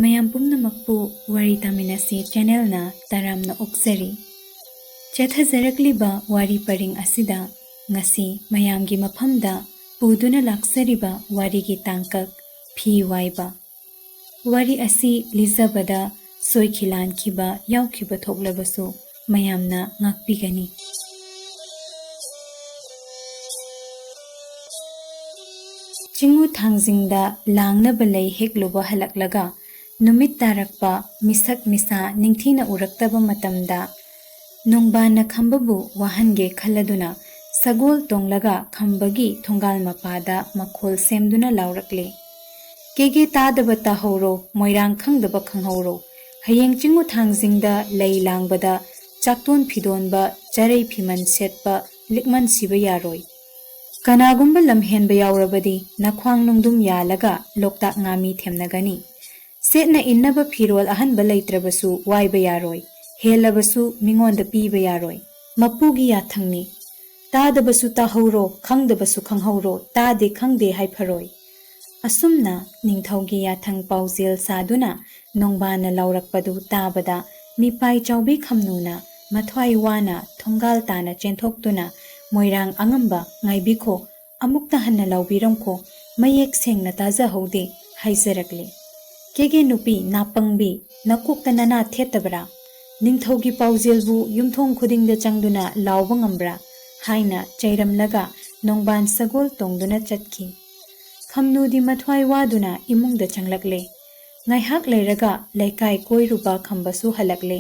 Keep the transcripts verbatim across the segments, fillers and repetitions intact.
ꯃꯌꯥꯝ ꯄꯨꯝꯅꯃꯛꯄꯨ ꯋꯥꯔꯤ ꯇꯥꯃꯤꯟꯅꯁꯤ ꯆꯦꯅꯦꯜꯅ ꯇꯔꯥꯝꯅ ꯑꯣꯛꯆꯔꯤ꯫ ꯆꯠꯊꯖꯔꯛꯂꯤꯕ ꯋꯥꯔꯤ ꯄꯔꯤꯡ ꯑꯁꯤꯗ ꯉꯁꯤ ꯃꯌꯥꯝꯒꯤ ꯃꯐꯝꯗ ꯄꯨꯗꯨꯅ ꯂꯥꯛꯆꯔꯤꯕ ꯋꯥꯔꯤꯒꯤ ꯇꯥꯡꯀꯛ ꯐꯤ ꯋꯥꯏꯕ꯫ ꯋꯥꯔꯤ ꯑꯁꯤ ꯂꯤꯖꯕꯗ ꯁꯣꯏꯈꯤ ꯂꯥꯟꯈꯤꯕ ꯌꯥꯎꯈꯤꯕ ꯊꯣꯛꯂꯕꯁꯨ ꯃꯌꯥꯝꯅ ꯉꯥꯛꯄꯤꯒꯅꯤ꯫ ꯆꯤꯡꯉꯨ ꯊꯥꯡꯖꯤꯡꯗ ꯂꯥꯡꯅꯕ ꯂꯩ ꯍꯦꯛꯂꯨꯕ ꯍꯜꯂꯛꯂꯒ ꯅꯨꯃꯤꯠ ꯇꯥꯔꯛꯄ ꯃꯤꯁꯛ ꯃꯤꯁꯥ ꯅꯤꯡꯊꯤꯅ ꯎꯔꯛꯇꯕ ꯃꯇꯝꯗ ꯅꯣꯡꯕꯥꯟꯅ ꯈꯝꯕꯕꯨ ꯋꯥꯍꯟꯒꯦ ꯈꯜꯂꯗꯨꯅ ꯁꯒꯣꯜ ꯇꯣꯡꯂꯒ ꯈꯝꯕꯒꯤ ꯊꯣꯡꯒꯥꯜ ꯃꯄꯥꯗ ꯃꯈꯣꯜ ꯁꯦꯝꯗꯨꯅ ꯂꯥꯎꯔꯛꯂꯦ꯫ ꯀꯦꯒꯦ ꯇꯥꯗꯕ ꯇꯥꯍꯧꯔꯣ, ꯃꯣꯏꯔꯥꯡ ꯈꯪꯗꯕ ꯈꯪꯍꯧꯔꯣ꯫ ꯍꯌꯦꯡ ꯆꯤꯡꯉꯨ ꯊꯥꯡꯖꯤꯡꯗ ꯂꯩ ꯂꯥꯡꯕꯗ ꯆꯥꯛꯇꯣꯟ ꯐꯤꯗꯣꯟꯕ, ꯆꯔꯩ ꯐꯤꯃꯟ ꯁꯦꯠꯄ, ꯂꯤꯛꯃꯟ ꯁꯤꯕ ꯌꯥꯔꯣꯏ꯫ ꯀꯅꯥꯒꯨꯝꯕ ꯂꯝꯍꯦꯟꯕ ꯌꯥꯎꯔꯕꯗꯤ ꯅꯈ꯭ꯋꯥꯡ ꯅꯨꯡꯗꯨꯝ ꯌꯥꯜꯂꯒ ꯂꯣꯛꯇꯥꯛ ꯉꯥꯃꯤ ꯊꯦꯝꯅꯒꯅꯤ꯫ ꯁꯦꯠꯅ ꯏꯟꯅꯕ ꯐꯤꯔꯣꯜ ꯑꯍꯟꯕ ꯂꯩꯇ꯭ꯔꯕꯁꯨ ꯋꯥꯏꯕ ꯌꯥꯔꯣꯏ, ꯍꯦꯜꯂꯕꯁꯨ ꯃꯤꯉꯣꯟꯗ ꯄꯤꯕ ꯌꯥꯔꯣꯏ꯫ ꯃꯄꯨꯒꯤ ꯌꯥꯊꯪꯅꯤ꯫ ꯇꯥꯗꯕꯁꯨ ꯇꯥꯍꯧꯔꯣ, ꯈꯪꯗꯕꯁꯨ ꯈꯪꯍꯧꯔꯣ, ꯇꯥꯗꯦ ꯈꯪꯗꯦ ꯍꯥꯏꯐꯔꯣꯏ꯫ ꯑꯁꯨꯝꯅ ꯅꯤꯡꯊꯧꯒꯤ ꯌꯥꯊꯪ ꯄꯥꯎꯖꯦꯜ ꯁꯥꯗꯨꯅ ꯅꯣꯡꯕꯥꯟꯅ ꯂꯥꯎꯔꯛꯄꯗꯨ ꯇꯥꯕꯗ ꯃꯤꯄꯥꯏ ꯆꯥꯎꯕꯤ ꯈꯝꯅꯨꯅ ꯃꯊ꯭ꯋꯥꯏ ꯋꯥꯅ ꯊꯣꯡꯒꯥꯜ ꯇꯥꯅ ꯆꯦꯟꯊꯣꯛꯇꯨꯅ ꯃꯣꯏꯔꯥꯡ ꯑꯉꯝꯕ ꯉꯥꯏꯕꯤꯈꯣ, ꯑꯃꯨꯛꯇ ꯍꯟꯅ ꯂꯥꯎꯕꯤꯔꯝꯈꯣ, ꯃꯌꯦꯛ ꯁꯦꯡꯅ ꯇꯥꯖꯍꯧꯗꯦ ꯍꯥꯏꯖꯔꯛꯂꯦ꯫ ꯀꯦꯒꯦ ꯅꯨꯄꯤ ꯅꯥꯄꯪꯕꯤ, ꯅꯀꯣꯛꯇ ꯅꯅꯥ ꯊꯦꯠꯇꯕ꯭ꯔꯥ? ꯅꯤꯡꯊꯧꯒꯤ ꯄꯥꯎꯖꯦꯜꯕꯨ ꯌꯨꯝꯊꯣꯡ ꯈꯨꯗꯤꯡꯗ ꯆꯪꯗꯨꯅ ꯂꯥꯎꯕ ꯉꯝꯕ꯭ꯔꯥ? ꯍꯥꯏꯅ ꯆꯩꯔꯝꯂꯒ ꯅꯣꯡꯕꯥꯟ ꯁꯒꯣꯜ ꯇꯣꯡꯗꯨꯅ ꯆꯠꯈꯤ꯫ ꯈꯝꯅꯨꯗꯤ ꯃꯊ꯭ꯋꯥꯏ ꯋꯥꯗꯨꯅ ꯏꯃꯨꯡꯗ ꯆꯪꯂꯛꯂꯦ꯫ ꯉꯥꯏꯍꯥꯛ ꯂꯩꯔꯒ ꯂꯩꯀꯥꯏ ꯀꯣꯏꯔꯨꯕ ꯈꯝꯕꯁꯨ ꯍꯜꯂꯛꯂꯦ꯫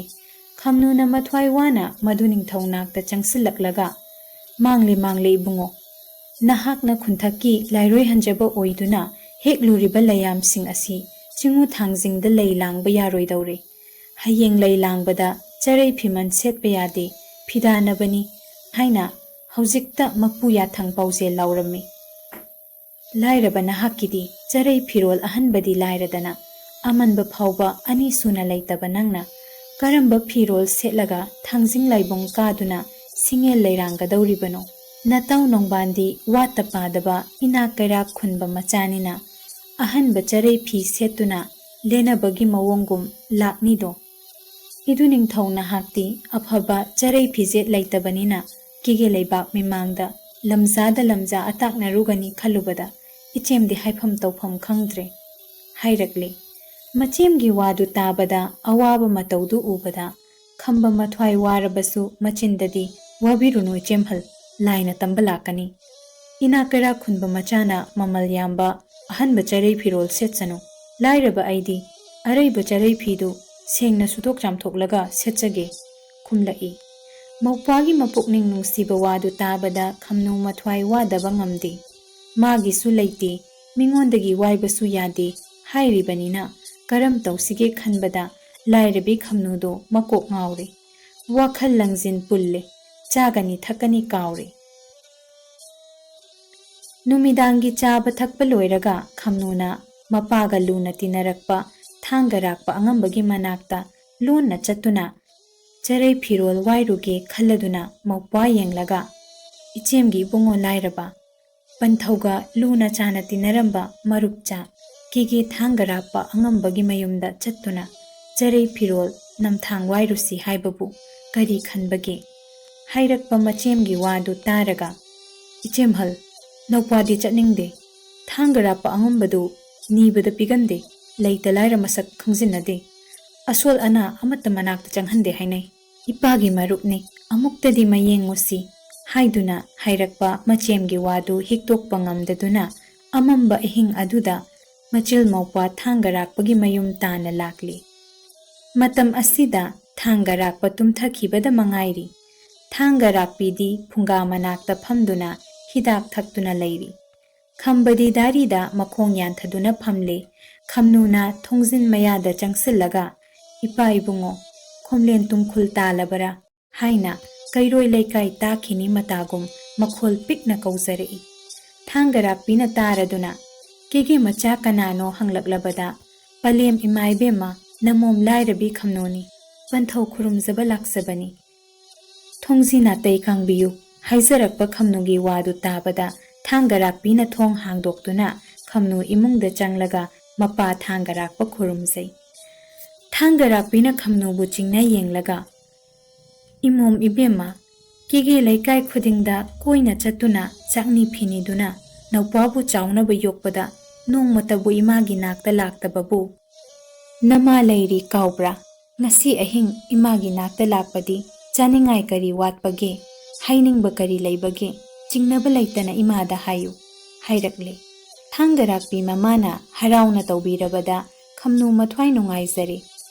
ꯈꯝꯅꯨꯅ ꯃꯊ꯭ꯋꯥꯏ ꯋꯥꯅ ꯃꯗꯨ ꯅꯤꯡꯊꯧ ꯅꯥꯛꯇ ꯆꯪꯁꯤꯜꯂꯛꯂꯒ, "ꯃꯥꯡꯂꯦ, ꯃꯥꯡꯂꯦ ꯏꯕꯨꯡꯉꯣ꯫ ꯅꯍꯥꯛꯅ ꯈꯨꯟꯊꯛꯀꯤ ꯂꯥꯏꯔꯣꯏ ꯍꯟꯖꯕ ꯑꯣꯏꯗꯨꯅ ꯍꯦꯛꯂꯨꯔꯤꯕ ꯂꯩꯌꯥꯝꯁꯤꯡ ꯑꯁꯤ ꯆꯤꯡꯉꯨ ꯊꯥꯡꯖꯤꯡꯗ ꯂꯩ ꯂꯥꯡꯕ ꯌꯥꯔꯣꯏꯗꯧꯔꯦ꯫ ꯍꯌꯦꯡ ꯂꯩ ꯂꯥꯡꯕꯗ ꯆꯔꯩ ꯐꯤꯃꯟ ꯁꯦꯠꯄ ꯌꯥꯗꯦ, ꯐꯤꯗꯥꯅꯕꯅꯤ" ꯍꯥꯏꯅ ꯍꯧꯖꯤꯛꯇ ꯃꯄꯨ ꯌꯥꯊꯪ ꯄꯥꯎꯖꯦꯜ ꯂꯥꯎꯔꯝꯃꯤ꯫ ꯂꯥꯏꯔꯕ ꯅꯍꯥꯛꯀꯤꯗꯤ ꯆꯔꯩ ꯐꯤꯔꯣꯜ ꯑꯍꯟꯕꯗꯤ ꯂꯥꯏꯔꯗꯅ, ꯑꯃꯟꯕ ꯐꯥꯎꯕ ꯑꯅꯤ ꯁꯨꯅ ꯂꯩꯇꯕ ꯅꯪꯅ ꯀꯔꯝꯕ ꯐꯤꯔꯣꯜ ꯁꯦꯠꯂꯒ ꯊꯥꯡꯖꯤꯡ ꯂꯥꯏꯕꯨꯡ ꯀꯥꯗꯨꯅ ꯁꯤꯡꯉꯦꯜ ꯂꯩꯔꯥꯡꯒꯗꯧꯔꯤꯕꯅꯣ? ꯅꯇꯥꯎ ꯅꯣꯡꯕꯥꯟꯗꯤ ꯋꯥꯠꯇ ꯄꯥꯗꯕ ꯏꯅꯥꯛ ꯀꯩꯔꯥꯛ ꯈꯨꯟꯕ ꯃꯆꯥꯅꯤꯅ, ꯑꯍꯟꯕ ꯆꯔꯩ ꯐꯤ ꯁꯦꯠꯇꯨꯅ ꯂꯦꯟꯅꯕꯒꯤ ꯃꯑꯣꯡꯒꯨꯝ ꯂꯥꯛꯅꯤꯗꯣ꯫ ꯏꯗꯨ ꯅꯤꯡꯊꯧ ꯅꯍꯥꯛꯇꯤ ꯑꯐꯕ ꯆꯔꯩ ꯐꯤꯖꯦꯠ ꯂꯩꯇꯕꯅꯤꯅ ꯀꯦꯒꯦ ꯂꯩꯕꯥꯛ ꯃꯤꯃꯥꯡꯗ ꯂꯝꯖꯥꯗ ꯂꯝꯖꯥ ꯑꯇꯥꯛꯅꯔꯨꯒꯅꯤ ꯈꯜꯂꯨꯕꯗ ꯏꯆꯦꯝꯗꯤ ꯍꯥꯏꯐꯝ ꯇꯧꯐꯝ ꯈꯪꯗ꯭ꯔꯦ ꯍꯥꯏꯔꯛꯂꯦ꯫ ꯃꯆꯦꯝꯒꯤ ꯋꯥꯗꯨ ꯇꯥꯕꯗ ꯑꯋꯥꯕ ꯃꯇꯧꯗꯨ ꯎꯕꯗ ꯈꯝꯕ ꯃꯊ꯭ꯋꯥꯏ ꯋꯥꯔꯕꯁꯨ ꯃꯆꯤꯟꯗꯗꯤ "ꯋꯥꯕꯤꯔꯨꯅꯨ ꯏꯆꯦꯝꯍꯜ, ꯂꯥꯏꯅ ꯇꯝꯕ ꯂꯥꯛꯀꯅꯤ꯫ ꯏꯅꯥꯛ ꯀꯩꯔꯥꯛ ꯈꯨꯟꯕ ꯃꯆꯥꯅ ꯃꯃꯜ ꯌꯥꯝꯕ ꯑꯍꯟꯕ ꯆꯔꯩ ꯐꯤꯔꯣꯜ ꯁꯦꯠꯁꯅꯨ꯫ ꯂꯥꯏꯔꯕ ꯑꯩꯗꯤ ꯑꯔꯩꯕ ꯆꯔꯩ ꯐꯤꯗꯨ ꯁꯦꯡꯅ ꯁꯨꯗꯣꯛ ꯆꯥꯝꯊꯣꯛꯂꯒ ꯁꯦꯠꯆꯒꯦ" ꯈꯨꯝꯂꯛꯏ꯫ ꯃꯧꯄ꯭ꯋꯥꯒꯤ ꯃꯄꯨꯛꯅꯤꯡ ꯅꯨꯡꯁꯤꯕ ꯋꯥꯗꯨ ꯇꯥꯕꯗ ꯈꯝꯅꯨ ꯃꯊ꯭ꯋꯥꯏ ꯋꯥꯗꯕ ꯉꯝꯗꯦ꯫ ꯃꯥꯒꯤꯁꯨ ꯂꯩꯇꯦ, ꯃꯤꯉꯣꯟꯗꯒꯤ ꯋꯥꯏꯕꯁꯨ ꯌꯥꯗꯦ ꯍꯥꯏꯔꯤꯕꯅꯤꯅ ꯀꯔꯝ ꯇꯧꯁꯤꯒꯦ ꯈꯟꯕꯗ ꯂꯥꯏꯔꯕꯤ ꯈꯝꯅꯨꯗꯣ ꯃꯀꯣꯛ ꯉꯥꯎꯔꯦ꯫ ꯋꯥꯈꯜ ꯂꯪꯖꯤꯟ ꯄꯨꯜꯂꯦ꯫ ꯆꯥꯒꯅꯤ ꯊꯛꯀꯅꯤ ꯀꯥꯎꯔꯦ꯫ ꯅꯨꯃꯤꯗꯥꯡꯒꯤ ꯆꯥꯕ ꯊꯛꯄ ꯂꯣꯏꯔꯒ ꯈꯝꯅꯨꯅ ꯃꯄꯥꯒ ꯂꯨꯅ ꯇꯤꯟꯅꯔꯛꯄ ꯊꯥꯡꯒ ꯔꯥꯛꯄ ꯑꯉꯝꯕꯒꯤ ꯃꯅꯥꯛꯇ ꯂꯣꯟꯅ ꯆꯠꯇꯨꯅ ꯆꯔꯩ ꯐꯤꯔꯣꯜ ꯋꯥꯏꯔꯨꯒꯦ ꯈꯜꯂꯗꯨꯅ ꯃꯧꯄ꯭ꯋꯥ ꯌꯦꯡꯂꯒ, "ꯏꯆꯦꯝꯒꯤ ꯏꯕꯨꯡꯉꯣ ꯂꯥꯏꯔꯕ, ꯄꯟꯊꯧꯒ ꯂꯨꯅ ꯆꯥꯅ ꯇꯤꯟꯅꯔꯝꯕ ꯃꯔꯨꯞꯆꯥ ꯀꯦꯒꯦ ꯊꯥꯡꯒ ꯔꯥꯛꯄ ꯑꯉꯝꯕꯒꯤ ꯃꯌꯨꯝꯗ ꯆꯠꯇꯨꯅ ꯆꯔꯩ ꯐꯤꯔꯣꯜ ꯅꯝꯊꯥꯡ ꯋꯥꯏꯔꯨꯁꯤ ꯍꯥꯏꯕꯕꯨ ꯀꯔꯤ ꯈꯟꯕꯒꯦ?" ꯍꯥꯏꯔꯛꯄ ꯃꯆꯦꯝꯒꯤ ꯋꯥꯗꯨ ꯇꯥꯔꯒ, "ꯏꯆꯦꯝꯍꯜ, ꯅꯧꯄ꯭ꯋꯥꯗꯤ ꯆꯠꯅꯤꯡꯗꯦ꯫ ꯊꯥꯡꯒ ꯔꯥꯛꯄ ꯑꯉꯝꯕꯗꯨ ꯅꯤꯕꯗ ꯄꯤꯒꯟꯗꯦ, ꯂꯩꯇ ꯂꯥꯏꯔ ꯃꯁꯛ ꯈꯪꯖꯤꯟꯅꯗꯦ, ꯑꯁꯣꯜ ꯑꯅꯥ ꯑꯃꯠꯇ ꯃꯅꯥꯛꯇ ꯆꯪꯍꯟꯗꯦ ꯍꯥꯏꯅꯩ꯫ ꯏꯄꯥꯒꯤ ꯃꯔꯨꯞꯅꯤ, ꯑꯃꯨꯛꯇꯗꯤ ꯃꯌꯦꯡꯉꯨꯁꯤ" ꯍꯥꯏꯗꯨꯅ ꯍꯥꯏꯔꯛꯄ ꯃꯆꯦꯝꯒꯤ ꯋꯥꯗꯨ ꯍꯤꯛꯇꯣꯛꯄ ꯉꯝꯗꯗꯨꯅ ꯑꯃꯝꯕ ꯑꯍꯤꯡ ꯑꯗꯨꯗ ꯃꯆꯤꯜ ꯃꯧꯄ꯭ꯋꯥ ꯊꯥꯡꯒ ꯔꯥꯛꯄꯒꯤ ꯃꯌꯨꯝ ꯇꯥꯅ ꯂꯥꯛꯂꯤ꯫ ꯃꯇꯝ ꯑꯁꯤꯗ ꯊꯥꯡꯒ ꯔꯥꯛꯄ ꯇꯨꯝꯊꯈꯤꯕꯗ ꯃꯉꯥꯏꯔꯤ꯫ ꯊꯥꯡꯒ ꯔꯥꯛꯄꯤꯗꯤ ꯐꯨꯡꯒꯥ ꯃꯅꯥꯛꯇ ꯐꯝꯗꯨꯅ ꯍꯤꯗꯥꯛ ꯊꯛꯇꯨꯅ ꯂꯩꯔꯤ꯫ ꯈꯝꯕꯗꯤ ꯗꯥꯔꯤꯗ ꯃꯈꯣꯡ ꯌꯥꯟꯊꯗꯨꯅ ꯐꯝꯂꯤ꯫ ꯈꯝꯅꯨꯅ ꯊꯣꯡꯖꯤꯟ ꯃꯌꯥꯗ ꯆꯪꯁꯤꯜꯂꯒ, "ꯏꯄꯥ ꯏꯕꯨꯡꯉꯣ, ꯈꯣꯝꯂꯦꯟ ꯇꯨꯡꯈꯨꯜ ꯇꯥꯂꯕꯔꯥ?" ꯍꯥꯏꯅ ꯀꯩꯔꯣꯏ ꯂꯩꯀꯥꯏ ꯇꯥꯈꯤꯅꯤ ꯃꯇꯥꯒꯨꯝ ꯃꯈꯣꯜ ꯄꯤꯛꯅ ꯀꯧꯖꯔꯛꯏ꯫ ꯊꯥꯡꯒ ꯔꯥꯛꯄꯤꯅ ꯇꯥꯔꯗꯨꯅ, "ꯀꯦꯒꯦ ꯃꯆꯥ ꯀꯅꯥꯅꯣ?" ꯍꯪꯂꯛꯂꯕꯗ, "ꯄꯂꯦꯝ ꯏꯃꯥ ꯏꯕꯦꯝꯃ, ꯅꯃꯣꯝ ꯂꯥꯏꯔꯕꯤ ꯈꯝꯅꯨꯅꯤ, ꯄꯟꯊꯧ ꯈꯨꯔꯨꯝꯖꯕ ꯂꯥꯛꯆꯕꯅꯤ" "ꯊꯣꯡꯖꯤ ꯅꯥꯇꯩ ꯀꯥꯡꯕꯤꯌꯨ" ꯍꯥꯏꯖꯔꯛꯄ ꯈꯝꯅꯨꯒꯤ ꯋꯥꯗꯨ ꯇꯥꯕꯗ ꯊꯥꯡꯒ ꯔꯥꯛꯄꯤꯅ ꯊꯣꯡ ꯍꯥꯡꯗꯣꯛꯇꯨꯅ ꯈꯝꯅꯨ ꯏꯃꯨꯡꯗ ꯆꯪꯂꯒ ꯃꯄꯥ ꯊꯥꯡꯒꯔꯥꯛꯄ ꯈꯨꯔꯨꯝꯖꯩ꯫ ꯊꯥꯡꯒꯔꯥꯛꯄꯤꯅ ꯈꯝꯅꯨꯕꯨ ꯆꯤꯡꯅ ꯌꯦꯡꯂꯒ, "ꯏꯃꯣꯝ ꯏꯕꯦꯝꯃ, ꯀꯦꯒꯦ ꯂꯩꯀꯥꯏ ꯈꯨꯗꯤꯡꯗ ꯀꯣꯏꯅ ꯆꯠꯇꯨꯅ ꯆꯥꯛꯅꯤ ꯐꯤꯅꯤꯗꯨꯅ ꯅꯧꯄ꯭ꯋꯥꯕꯨ ꯆꯥꯎꯅꯕ ꯌꯣꯛꯄꯗ ꯅꯣꯡꯃꯇꯕꯨ ꯏꯃꯥꯒꯤ ꯅꯥꯛꯇ ꯂꯥꯛꯇꯕꯕꯨ ꯅꯃꯥ ꯂꯩꯔꯤ ꯀꯥꯎꯕ꯭ꯔꯥ? ꯉꯁꯤ ꯑꯍꯤꯡ ꯏꯃꯥꯒꯤ ꯅꯥꯛꯇ ꯂꯥꯛꯄꯗꯤ ꯆꯥꯅꯤꯡꯉꯥꯏ ꯀꯔꯤ ꯋꯥꯠꯄꯒꯦ? ꯍꯥꯏꯅꯤꯡꯕ ꯀꯔꯤ ꯂꯩꯕꯒꯦ? ꯆꯤꯡꯅꯕ ꯂꯩꯇꯅ ꯏꯃꯥꯗ ꯍꯥꯏꯌꯨ" ꯍꯥꯏꯔꯛꯂꯦ꯫ ꯊꯥꯡꯒꯔꯥꯛꯄꯤ ꯃꯃꯥꯅ ꯍꯔꯥꯎꯅ ꯇꯧꯕꯤꯔꯕꯗ ꯈꯝꯅꯨ ꯃꯊ꯭ꯋꯥꯏ ꯅꯨꯡꯉꯥꯏꯖꯔꯦ꯫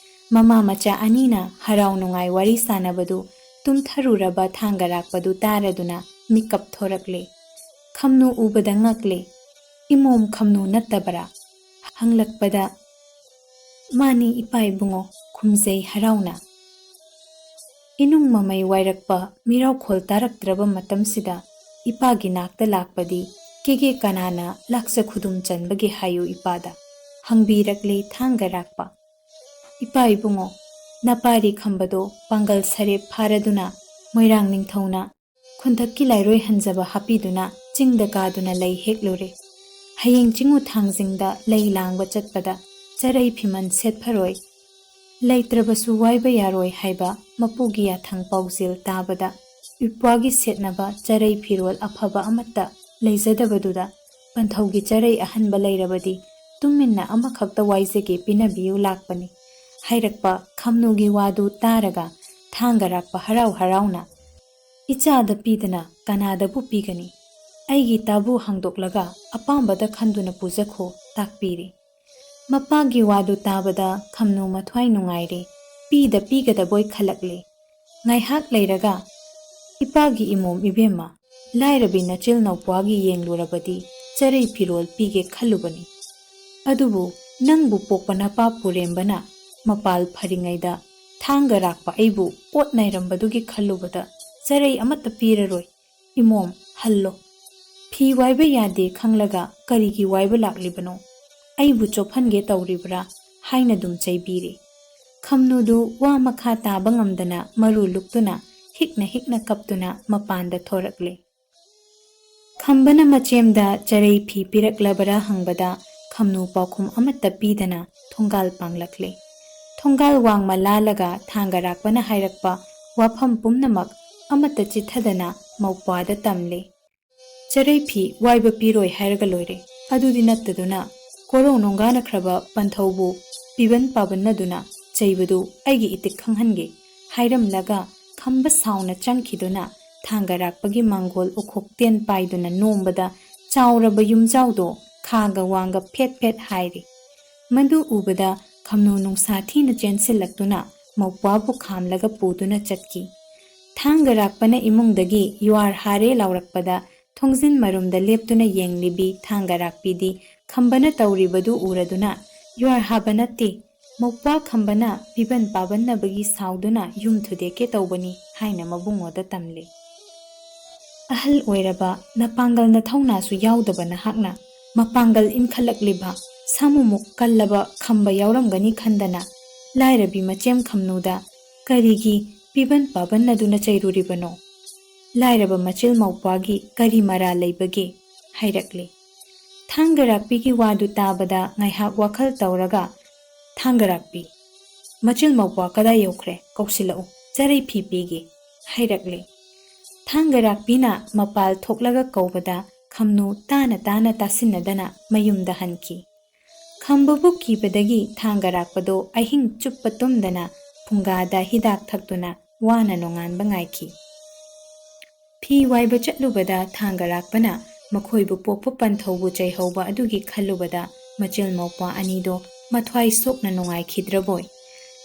ꯃꯃꯥ ꯃꯆꯥ ꯑꯅꯤꯅ ꯍꯔꯥꯎ ꯅꯨꯡꯉꯥꯏ ꯋꯥꯔꯤ ꯁꯥꯟꯅꯕꯗꯨ ꯇꯨꯝꯊꯔꯨꯔꯕ ꯊꯥꯡꯒꯔꯥꯛꯄꯗꯨ ꯇꯥꯔꯗꯨꯅ ꯃꯤꯀꯞ ꯊꯣꯔꯛꯂꯦ꯫ ꯈꯝꯅꯨ ꯎꯕꯗ ꯉꯛꯂꯦ꯫ "ꯏꯃꯣꯝ ꯈꯝꯅꯨ ꯅꯠꯇꯕꯔꯥ?" ꯍꯪꯂꯛꯄꯗ, "ꯃꯥꯅꯤ ꯏꯄꯥ ꯏꯕꯨꯡꯉꯣ" ꯈꯨꯝꯖꯩ ꯍꯔꯥꯎꯅ꯫ ꯏꯅꯨꯡ ꯃꯃꯩ ꯋꯥꯏꯔꯛꯄ ꯃꯤꯔꯥꯎꯈꯣꯜ ꯇꯥꯔꯛꯇ꯭ꯔꯕ ꯃꯇꯝꯁꯤꯗ ꯏꯄꯥꯒꯤ ꯅꯥꯛꯇ ꯂꯥꯛꯄꯗꯤ ꯀꯦꯒꯦ ꯀꯅꯥꯅ ꯂꯥꯛꯆ ꯈꯨꯗꯨꯝ ꯆꯟꯕꯒꯦ ꯍꯥꯏꯌꯨ ꯏꯄꯥꯗ꯫ ꯍꯪꯕꯤꯔꯛꯂꯦ ꯊꯥꯡꯒꯔꯥꯛꯄ꯫ "ꯏꯄꯥ ꯏꯕꯨꯡꯉꯣ, ꯅꯄꯥꯔꯤ ꯈꯝꯕꯗꯣ ꯄꯥꯡꯒꯜ ꯁꯔꯦꯞ ꯐꯥꯔꯗꯨꯅ ꯃꯣꯏꯔꯥꯡ ꯅꯤꯡꯊꯧꯅ ꯈꯨꯟꯊꯛꯀꯤ ꯂꯥꯏꯔꯣꯏ ꯍꯟꯖꯕ ꯍꯥꯞꯄꯤꯗꯨꯅ ꯆꯤꯡꯗ ꯀꯥꯗꯨꯅ ꯂꯩ ꯍꯦꯛꯂꯨꯔꯦ꯫ ꯍꯌꯦꯡ ꯆꯤꯡꯉꯨ ꯊꯥꯡꯖꯤꯡꯗ ꯂꯩ ꯂꯥꯡꯕ ꯆꯠꯄꯗ ꯆꯔꯩ ꯐꯤꯃꯟ ꯁꯦꯠꯐꯔꯣꯏ, ꯂꯩꯇ꯭ꯔꯕꯁꯨ ꯋꯥꯏꯕ ꯌꯥꯔꯣꯏ ꯍꯥꯏꯕ ꯃꯄꯨꯒꯤ ꯌꯥꯊꯪ ꯄꯥꯎꯖꯦꯜ ꯇꯥꯕꯗ ꯏꯄ꯭ꯋꯥꯒꯤ ꯁꯦꯠꯅꯕ ꯆꯔꯩ ꯐꯤꯔꯣꯜ ꯑꯐꯕ ꯑꯃꯠꯇ ꯂꯩꯖꯗꯕꯗꯨꯗ ꯄꯟꯊꯧꯒꯤ ꯆꯔꯩ ꯑꯍꯟꯕ ꯂꯩꯔꯕꯗꯤ ꯇꯨꯃꯤꯟꯅ ꯑꯃꯈꯛꯇ ꯋꯥꯏꯖꯒꯦ ꯄꯤꯅꯕꯤꯌꯨ ꯂꯥꯛꯄꯅꯤ" ꯍꯥꯏꯔꯛꯄ ꯈꯝꯅꯨꯒꯤ ꯋꯥꯗꯨ ꯇꯥꯔꯒ ꯊꯥꯡꯒꯔꯥꯛꯄ ꯍꯔꯥꯎ ꯍꯔꯥꯎꯅ "ꯏꯆꯥꯗ ꯄꯤꯗꯅ ꯀꯅꯥꯗꯕꯨ ꯄꯤꯒꯅꯤ? ꯑꯩꯒꯤ ꯇꯥꯕꯨ ꯍꯥꯡꯗꯣꯛꯂꯒ ꯑꯄꯥꯝꯕꯗ ꯈꯟꯗꯨꯅ ꯄꯨꯖꯈꯣ" ꯇꯥꯛꯄꯤꯔꯦ꯫ ꯃꯄꯥꯒꯤ ꯋꯥꯗꯨ ꯇꯥꯕꯗ ꯈꯝꯅꯨ ꯃꯊ꯭ꯋꯥꯏ ꯅꯨꯡꯉꯥꯏꯔꯦ꯫ ꯄꯤꯗ ꯄꯤꯒꯗꯕꯣꯏ ꯈꯜꯂꯛꯂꯦ꯫ ꯉꯥꯏꯍꯥꯛ ꯂꯩꯔꯒ, "ꯏꯄꯥꯒꯤ ꯏꯃꯣꯝ ꯏꯕꯦꯝꯃ, ꯂꯥꯏꯔꯕꯤ ꯅꯆꯤꯜ ꯅꯧꯄ꯭ꯋꯥꯒꯤ ꯌꯦꯡꯂꯨꯔꯕꯗꯤ ꯆꯔꯩ ꯐꯤꯔꯣꯜ ꯄꯤꯒꯦ ꯈꯜꯂꯨꯕꯅꯤ꯫ ꯑꯗꯨꯕꯨ ꯅꯪꯕꯨ ꯄꯣꯛꯄ ꯅꯄꯥ ꯄꯨꯔꯦꯝꯕꯅ ꯃꯄꯥꯜ ꯐꯔꯤꯉꯩꯗ ꯊꯥꯡꯒ ꯔꯥꯛꯄ ꯑꯩꯕꯨ ꯑꯣꯠ ꯅꯩꯔꯝꯕꯗꯨꯒꯤ ꯈꯜꯂꯨꯕꯗ ꯆꯔꯩ ꯑꯃꯠꯇ ꯄꯤꯔꯔꯣꯏ꯫ ꯏꯃꯣꯝ, ꯍꯜꯂꯣ꯫ ꯐꯤ ꯋꯥꯏꯕ ꯌꯥꯗꯦ ꯈꯪꯂꯒ ꯀꯔꯤꯒꯤ ꯋꯥꯏꯕ ꯂꯥꯛꯂꯤꯕꯅꯣ? ꯑꯩꯕꯨ ꯆꯣꯞꯍꯟꯒꯦ ꯇꯧꯔꯤꯕ꯭ꯔꯥ?" ꯍꯥꯏꯅ ꯑꯗꯨꯝ ꯆꯩꯕꯤꯔꯦ꯫ ꯈꯝꯅꯨꯗꯨ ꯋꯥ ꯃꯈꯥ ꯇꯥꯕ ꯉꯝꯗꯅ ꯃꯔꯨ ꯂꯨꯛꯇꯨꯅ ꯍꯤꯛꯅ ꯍꯤꯛꯅ ꯀꯞꯇꯨꯅ ꯃꯄꯥꯟꯗ ꯊꯣꯔꯛꯂꯦ꯫ ꯈꯝꯕꯅ ꯃꯆꯦꯝꯗ ꯆꯔꯩ ꯐꯤ ꯄꯤꯔꯛꯂꯕꯔꯥ ꯍꯪꯕꯗ, ꯈꯝꯅꯨ ꯄꯥꯎꯈꯨꯝ ꯑꯃꯠꯇ ꯄꯤꯗꯅ ꯊꯣꯡꯒꯥꯜ ꯄꯥꯡꯂꯛꯂꯦ꯫ ꯊꯣꯡꯒꯥꯜ ꯋꯥꯡꯃ ꯂꯥꯜꯂꯒ ꯊꯥꯡꯒꯔꯥꯛꯄꯅ ꯍꯥꯏꯔꯛꯄ ꯋꯥꯐꯝ ꯄꯨꯝꯅꯃꯛ ꯑꯃꯠꯇ ꯆꯤꯠꯊꯗꯅ ꯃꯧꯄ꯭ꯋꯥꯗ ꯇꯝꯂꯦ꯫ ꯆꯔꯩ ꯐꯤ ꯋꯥꯏꯕ ꯄꯤꯔꯣꯏ ꯍꯥꯏꯔꯒ ꯂꯣꯏꯔꯦ꯫ ꯑꯗꯨꯗꯤ ꯅꯠꯇꯗꯨꯅ ꯀꯣꯔꯧ ꯅꯣꯡꯒꯥꯅꯈ꯭ꯔꯕ ꯄꯟꯊꯧꯕꯨ ꯄꯤꯕꯟ ꯄꯥꯕꯟꯅꯗꯨꯅ ꯆꯩꯕꯗꯨ ꯑꯩꯒꯤ ꯏꯇꯤꯛ ꯈꯪꯍꯟꯒꯦ ꯍꯥꯏꯔꯝꯂꯒ ꯈꯝꯕ ꯁꯥꯎꯅ ꯆꯪꯈꯤꯗꯨꯅ ꯊꯥꯡꯒꯔꯥꯛꯄꯒꯤ ꯃꯥꯡꯒꯣꯜ ꯎꯈꯣꯛꯇꯦꯟ ꯄꯥꯏꯗꯨꯅ ꯅꯣꯝꯕꯗ ꯆꯥꯎꯔꯕ ꯌꯨꯝꯖꯥꯎꯗꯣ ꯈꯥꯒ ꯋꯥꯡꯒ ꯐꯦꯠ ꯐꯦꯠ ꯍꯥꯏꯔꯤ꯫ ꯃꯗꯨ ꯎꯕꯗ ꯈꯝꯅꯨ ꯅꯨꯡꯁꯥ ꯊꯤꯅ ꯆꯦꯟꯁꯤꯜꯂꯛꯇꯨꯅ ꯃꯧꯄ꯭ꯋꯥꯕꯨ ꯈꯥꯝꯂꯒ ꯄꯨꯗꯨꯅ ꯆꯠꯈꯤ꯫ ꯊꯥꯡꯒꯔꯥꯛꯄꯅ ꯏꯃꯨꯡꯗꯒꯤ ꯌꯨꯍꯥꯔ ꯍꯥꯔꯦ ꯂꯥꯎꯔꯛꯄꯗ ꯊꯣꯡꯖꯤꯟ ꯃꯔꯨꯝꯗ ꯂꯦꯞꯇꯨꯅ ꯌꯦꯡꯂꯤꯕꯤ ꯊꯥꯡꯒꯔꯥꯛꯄꯤꯗꯤ ꯈꯝꯕꯅ ꯇꯧꯔꯤꯕꯗꯨ ꯎꯔꯗꯨꯅ, "ꯌꯨꯍꯥꯔ ꯍꯥꯕ ꯅꯠꯇꯦ, ꯃꯧꯄ꯭ꯋꯥ ꯈꯝꯕꯅ ꯄꯤꯕꯟ ꯄꯥꯕꯟꯅꯕꯒꯤ ꯁꯥꯎꯗꯨꯅ ꯌꯨꯝ ꯊꯨꯗꯦꯛꯀꯦ ꯇꯧꯕꯅꯤ" ꯍꯥꯏꯅ ꯃꯕꯨꯡꯉꯣꯗ ꯇꯝꯂꯦ꯫ ꯑꯍꯜ ꯑꯣꯏꯔꯕ, ꯅꯄꯥꯡꯒꯜ ꯅꯊꯧꯅꯥꯁꯨ ꯌꯥꯎꯗꯕ ꯅꯍꯥꯛꯅ ꯃꯄꯥꯡꯒꯜ ꯏꯟꯈꯠꯂꯛꯂꯤꯕ ꯁꯥꯃꯨꯃꯨꯛ ꯀꯜꯂꯕ ꯈꯝꯕ ꯌꯥꯎꯔꯝꯒꯅꯤ ꯈꯟꯗꯅ ꯂꯥꯏꯔꯕꯤ ꯃꯆꯦꯝ ꯈꯝꯅꯨꯗ ꯀꯔꯤꯒꯤ ꯄꯤꯕꯟ ꯄꯥꯕꯟꯅꯗꯨꯅ ꯆꯩꯔꯨꯔꯤꯕꯅꯣ? ꯂꯥꯏꯔꯕ ꯃꯆꯤꯜ ꯃꯧꯄ꯭ꯋꯥꯒꯤ ꯀꯔꯤ ꯃꯔꯥꯜ ꯂꯩꯕꯒꯦ? ꯍꯥꯏꯔꯛꯂꯦ꯫ ꯊꯥꯡꯒꯔꯥꯛꯄꯤꯒꯤ ꯋꯥꯗꯨ ꯇꯥꯕꯗ ꯉꯥꯏꯍꯥꯛ ꯋꯥꯈꯜ ꯇꯧꯔꯒ, "ꯊꯥꯡꯒꯔꯥꯛꯄꯤ, ꯃꯆꯤꯜ ꯃꯧꯄ꯭ꯋꯥ ꯀꯗꯥꯏ ꯌꯧꯈ꯭ꯔꯦ? ꯀꯧꯁꯤꯜꯂꯛꯎ, ꯆꯔꯩ ꯐꯤ ꯄꯤꯒꯦ" ꯍꯥꯏꯔꯛꯂꯦ꯫ ꯊꯥꯡꯒꯔꯥꯛꯄꯤꯅ ꯃꯄꯥꯜ ꯊꯣꯛꯂꯒ ꯀꯧꯕꯗ ꯈꯝꯅꯨ ꯇꯥꯅ ꯇꯥꯅ ꯇꯥꯁꯤꯟꯅꯗꯅ ꯃꯌꯨꯝꯗ ꯍꯟꯈꯤ꯫ ꯈꯝꯕꯕꯨ ꯀꯤꯕꯗꯒꯤ ꯊꯥꯡꯒꯔꯥꯛꯄꯗꯣ ꯑꯍꯤꯡ ꯆꯨꯞꯄ ꯇꯨꯝꯗꯅ ꯐꯨꯡꯒꯥꯗ ꯍꯤꯗꯥꯛ ꯊꯛꯇꯨꯅ ꯋꯥꯅ ꯅꯣꯡꯉꯥꯟꯕ ꯉꯥꯏꯈꯤ꯫ ꯐꯤ ꯋꯥꯏꯕ ꯆꯠꯂꯨꯕꯗ ꯊꯥꯡꯒꯔꯥꯛꯄꯅ ꯃꯈꯣꯏꯕꯨ ꯄꯣꯛꯄ ꯄꯟꯊꯧꯕꯨ ꯆꯩꯍꯧꯕ ꯑꯗꯨꯒꯤ ꯈꯜꯂꯨꯕꯗ ꯃꯆꯤꯜ ꯃꯧꯄ꯭ꯋꯥ ꯑꯅꯤꯗꯣ ꯃꯊ꯭ꯋꯥꯏ ꯁꯣꯛꯅ ꯅꯨꯡꯉꯥꯏꯈꯤꯗ꯭ꯔꯕꯣꯏ꯫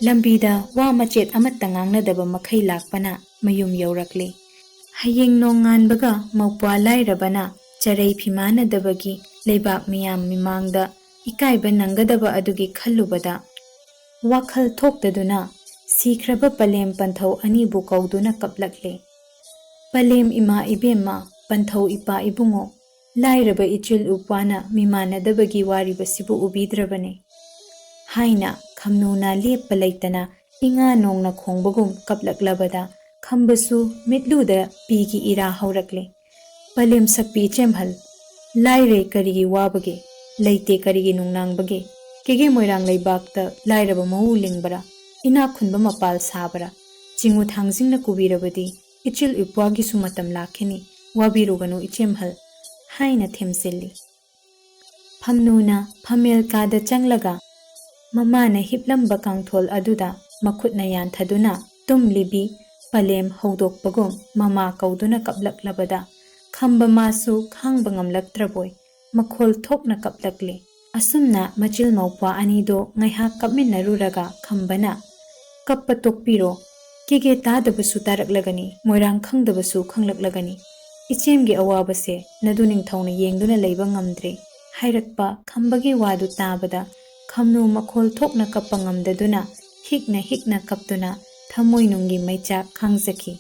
ꯂꯝꯕꯤꯗ ꯋꯥ ꯃꯆꯦꯠ ꯑꯃꯠꯇ ꯉꯥꯡꯅꯗꯕ ꯃꯈꯩ ꯂꯥꯛꯄꯅ ꯃꯌꯨꯝ ꯌꯧꯔꯛꯂꯦ꯫ ꯍꯌꯦꯡ ꯅꯣꯡꯉꯥꯟꯕꯒ ꯃꯧꯄ꯭ꯋꯥ ꯂꯥꯏꯔꯕꯅ ꯆꯔꯩ ꯐꯤꯃꯥꯟꯅꯗꯕꯒꯤ ꯂꯩꯕꯥꯛ ꯃꯤꯌꯥꯝ ꯃꯤꯃꯥꯡꯗ ꯏꯀꯥꯏꯕ ꯅꯪꯒꯗꯕ ꯑꯗꯨꯒꯤ ꯈꯜꯂꯨꯕꯗ ꯋꯥꯈꯜ ꯊꯣꯛꯇꯗꯨꯅ ꯁꯤꯈ꯭ꯔꯕ ꯄꯂꯦꯝ ꯄꯟꯊꯧ ꯑꯅꯤꯕꯨ ꯀꯧꯗꯨꯅ ꯀꯞꯂꯛꯂꯦ꯫ "ꯄꯂꯦꯝ ꯏꯃꯥ ꯏꯕꯦꯝꯃ, ꯄꯟꯊꯧ ꯏꯄꯥ ꯏꯕꯨꯡꯉꯣ, ꯂꯥꯏꯔꯕ ꯏꯆꯤꯜ ꯎꯄ꯭ꯋꯥꯅ ꯃꯤꯃꯥꯟꯅꯗꯕꯒꯤ ꯋꯥꯔꯤꯕꯁꯤꯕꯨ ꯎꯕꯤꯗ꯭ꯔꯕꯅꯦ" ꯍꯥꯏꯅ ꯈꯝꯅꯨꯅ ꯂꯦꯞꯄ ꯂꯩꯇꯅ ꯏꯉꯥ ꯅꯣꯡꯅ ꯈꯣꯡꯕꯒꯨꯝ ꯀꯞꯂꯛꯂꯕꯗ ꯈꯝꯕꯁꯨ ꯃꯤꯠꯂꯨꯗ ꯄꯤꯒꯤ ꯏꯔꯥ ꯍꯧꯔꯛꯂꯦ꯫ "ꯄꯂꯦꯝ ꯁꯛꯄꯤ ꯏꯆꯦꯝꯍꯜ, ꯂꯥꯏꯔꯩ ꯀꯔꯤꯒꯤ ꯋꯥꯕꯒꯦ? ꯂꯩꯇꯦ, ꯀꯔꯤꯒꯤ ꯅꯨꯡꯅꯥꯡꯕꯒꯦ? ꯀꯦꯒꯦ ꯃꯣꯏꯔꯥꯡ ꯂꯩꯕꯥꯛꯇ ꯂꯥꯏꯔꯕ ꯃꯎ ꯂꯤꯡꯕꯔꯥ? ꯏꯅꯥꯛ ꯈꯨꯟꯕ ꯃꯄꯥꯜ ꯁꯥꯕꯔꯥ? ꯆꯤꯡꯉꯨ ꯊꯥꯡꯖꯤꯡꯅ ꯀꯨꯕꯤꯔꯕꯗꯤ ꯏꯆꯤꯜ ꯏꯄ꯭ꯋꯥꯒꯤꯁꯨ ꯃꯇꯝ ꯂꯥꯛꯈꯤꯅꯤ꯫ ꯋꯥꯕꯤꯔꯨꯒꯅꯨ ꯏꯆꯦꯝꯍꯜ, ꯍꯥꯏꯅ ꯊꯦꯝꯖꯤꯜꯂꯤ꯫ ꯐꯝꯅꯨꯅ ꯐꯝꯃꯦꯜ ꯀꯥꯗ ꯆꯪꯂꯒ ꯃꯃꯥꯅ ꯍꯤꯞꯂꯝꯕ ꯀꯥꯡꯊꯣꯜ ꯑꯗꯨꯗ ꯃꯈꯨꯠꯅ ꯌꯥꯟꯊꯗꯨꯅ ꯇꯨꯝꯂꯤꯕꯤ ꯄꯂꯦꯝ ꯍꯧꯗꯣꯛꯄꯒꯨꯝ ꯃꯃꯥ ꯀꯧꯗꯨꯅ ꯀꯞꯂꯛꯂꯕꯗ ꯈꯝꯕ ꯃꯥꯁꯨ ꯈꯥꯡꯕ ꯉꯝꯂꯛꯇ꯭ꯔꯕꯣꯏ ꯃꯈꯣꯜ ꯊꯣꯛꯅ ꯀꯞꯂꯛꯂꯦ꯫ ꯑꯁꯨꯝꯅ ꯃꯆꯤꯜ ꯃꯧꯄ꯭ꯋꯥ ꯑꯅꯤꯗꯣ ꯉꯥꯏꯍꯥꯛ ꯀꯞꯃꯤꯟꯅꯔꯨꯔꯒ ꯈꯝꯕꯅ, "ꯀꯞꯄ ꯇꯣꯛꯄꯤꯔꯣ, ꯀꯦꯒꯦ ꯇꯥꯗꯕꯁꯨ ꯇꯥꯔꯛꯂꯒꯅꯤ, ꯃꯣꯏꯔꯥꯡ ꯈꯪꯗꯕꯁꯨ ꯈꯪꯂꯛꯂꯒꯅꯤ꯫ ꯏꯆꯦꯝꯒꯤ ꯑꯋꯥꯕꯁꯦ ꯅꯗꯨ ꯅꯤꯡꯊꯧꯅ ꯌꯦꯡꯗꯨꯅ ꯂꯩꯕ ꯉꯝꯗ꯭ꯔꯦ" ꯍꯥꯏꯔꯛꯄ ꯈꯝꯕꯒꯤ ꯋꯥꯗꯨ ꯇꯥꯕꯗ ꯈꯝꯅꯨ ꯃꯈꯣꯜ ꯊꯣꯛꯅ ꯀꯞꯄ ꯉꯝꯗꯗꯨꯅ ꯍꯤꯛꯅ ꯍꯤꯛꯅ ꯀꯞꯇꯨꯅ ꯊꯃꯣꯏꯅꯨꯡꯒꯤ ꯃꯩꯆꯥꯛ ꯈꯥꯡꯖꯈꯤ꯫